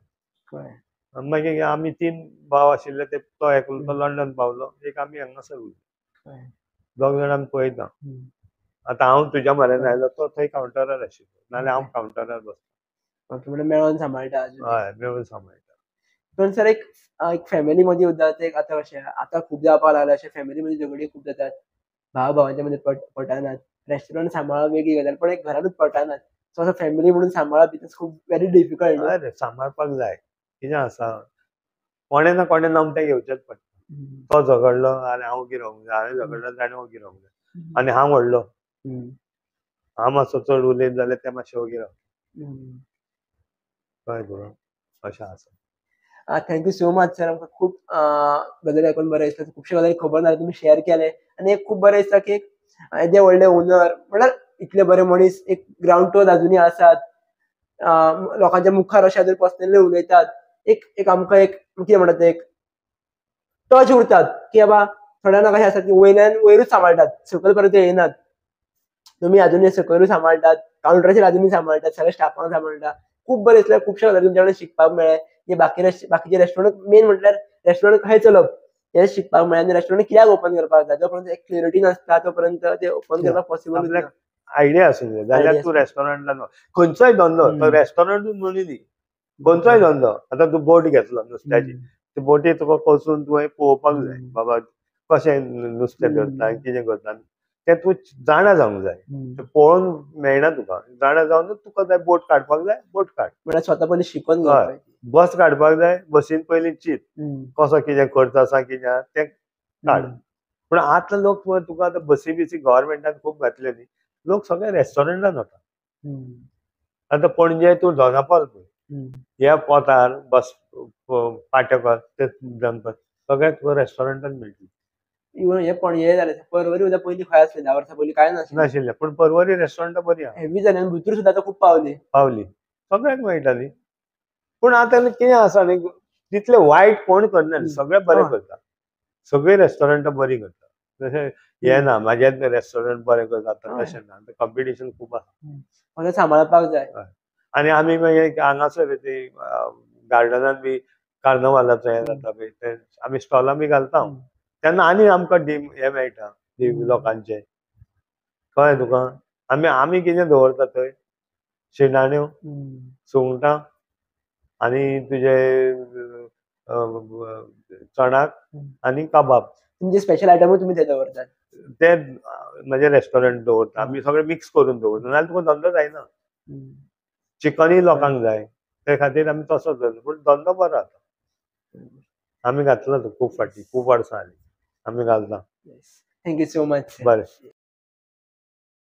मागीर आमी 3 भाव आशिल्ले, ते तो एकलो तो लंडन पावलो, एक आमी हांगासर उरले. दोग जाण आमी पळयता. आतां हांव तुज्या म्हऱ्यान आयलो तो थंय कावंटरार आशिल्लो, नाल्यार हांव कावंटरार बसता. ओके, म्हणल्यार मेळोन सांबाळटा. हय, मेळून सांबाळटा. पण सर एक एक फॅमिली मध्ये सुद्दां ते आतां कशें आतां खूब जावपाक लागला अशें, फॅमिली मध्ये झगडी खूब जातात, भाव भावांच्या मध्ये पटनात, रेस्टॉरंट सांबाळप वेगळी गजाल, पण एक घरानूच पटनात. सो असं फॅमिली म्हणून सांबाळप it's खूब व्हेरी डिफिकल्ट. हय, सांबाळपाक जाय. कितें आसा, कोणें ना कोणें नमतें घेवचेंच पडटा. तो झगडलो आनी हांव ओगी रावंक जाय, हांवें झगडलो ताणें ओगी रावंक जाय, आनी हांव व्हडलो, हांव मातसो चड उलयत जाल्यार ते मातशें ओगी राव. कळ्ळें तुका? अशें आसा. Thank you so much sir, आमकां खूब गजाली आयकून बरें दिसता, खुबशे गजाली खबर ना तुमी शेअर केले, आनी एक खूब बरें दिसता की एक येदे व्हडले ओनर म्हळ्यार इतले बरे मनीस एक ग्रावंड टू अजुनूय आसात, लोकांच्या मुखार अशें अजून पर्सनली उलयतात, एक एक आमकां एक कितें म्हणटा ते एक टच उरतात की बाबा थोड्यांना कशें आसता की वयल्यान वयरूच सांबाळटात, सकयल पर्यंत येनात. तुमी अजुनूय सकयलूय सांबाळटात, कावंटराचेर अजुनूय सांबाळटात, सगळ्या स्टाफांक सांबाळटा. खूब बरें दिसलें, खुबशे गजाली तुमच्या कडेन शिकपाक मेळ्ळें. की बाकीचे रेस्टॉरंट मेन म्हटल्यार रेस्टॉरंट कशें चलप हें शिकपाक मेळ्ळें, आनी रेस्टॉरंट कित्याक ओपन करपाक जाय, जो पर्यंत एक क्लियरिटी नासता तो पर्यंत ते ओपन करपाक पॉसिबल ना. आयडिया आसूंक जाय, जाल्यार तूं रेस्टॉरंटान खंयचोय धंदो, तो रेस्टॉरंटूच म्हणून न्ही, खंयचोय धंदो. आतां तूं बोट घेतलो नुस्त्याची, ते बोटी तुका वचून तुवें पळोवपाक जाय बाबा कशें नुस्तें धरता कितें करता तें तूं जाणा जावंक जाय. पळोवन मेळना तुका, जाणा जावन तुका जाय बोट काडपाक जाय, बोट काड. म्हळ्यार स्वता पयलीं शिकोन घेवपाक. बस काडपाक जाय, बसीन पयलीं चीत कसो कितें खर्च आसा कितें तें काड. पूण आतां लोक तुका आतां बसी बिसी गव्हर्मेंटान खूब घातले न्ही, लोक सगळे रेस्टॉरंटान वता. आतां पणजे तूं दोनापावल पळय, ह्या पोतार बस पाट्याकार ते दनपार सगळ्याक तुका रेस्टॉरंटान मेळटली. इवन हे पणजे जालें, परवरी सुद्दां पयलीं खंय आसलें 10 वर्सां पयलीं कांय नाशिल्लें, पूण परवरी रेस्टॉरंटां बरी आहा, हेवी जालें आनी भितर सुद्दां आतां खूब पावली पावली, सगळ्याक मेळटाली. पूण आतां कितें आसा न्ही, तितलें वायट कोण करना, सगळे बरें करता, सगळीं रेस्टॉरंटां बरीं करता. तशें हें ना म्हाजें रेस्टॉरंट बरें करता तशें ना, कॉम्पिटिशन खूब आसा, सांबाळपाक जाय. आनी आमी मागीर हांगासर ते गार्डनान बी कार्नवालाचो हें जाता पळय, ते आमी स्टॉलां बी घालता तेन्ना आनी आमकां हे मेळटा लोकांचे. कळ्ळें तुका? आमी आमी कितें दवरता थंय, शिणाण्यो, सुंगटां आनी तुजे चणाक आनी कबाब. तुमचे स्पेशल आयटमूय तुमी ते दवरतात? ते म्हजें रेस्टॉरंट दवरता आमी, सगळें मिक्स करून दवरता, नाल्यार तुका धंदो जायना. चिकनूय लोकांक जाय, ते खातीर आमी तसो दवरता, पूण धंदो बरो आतां. आमी घातला तो खूब फावटी, खूब वर्सां जालीं आमी घालता. Thank you so much. बरें.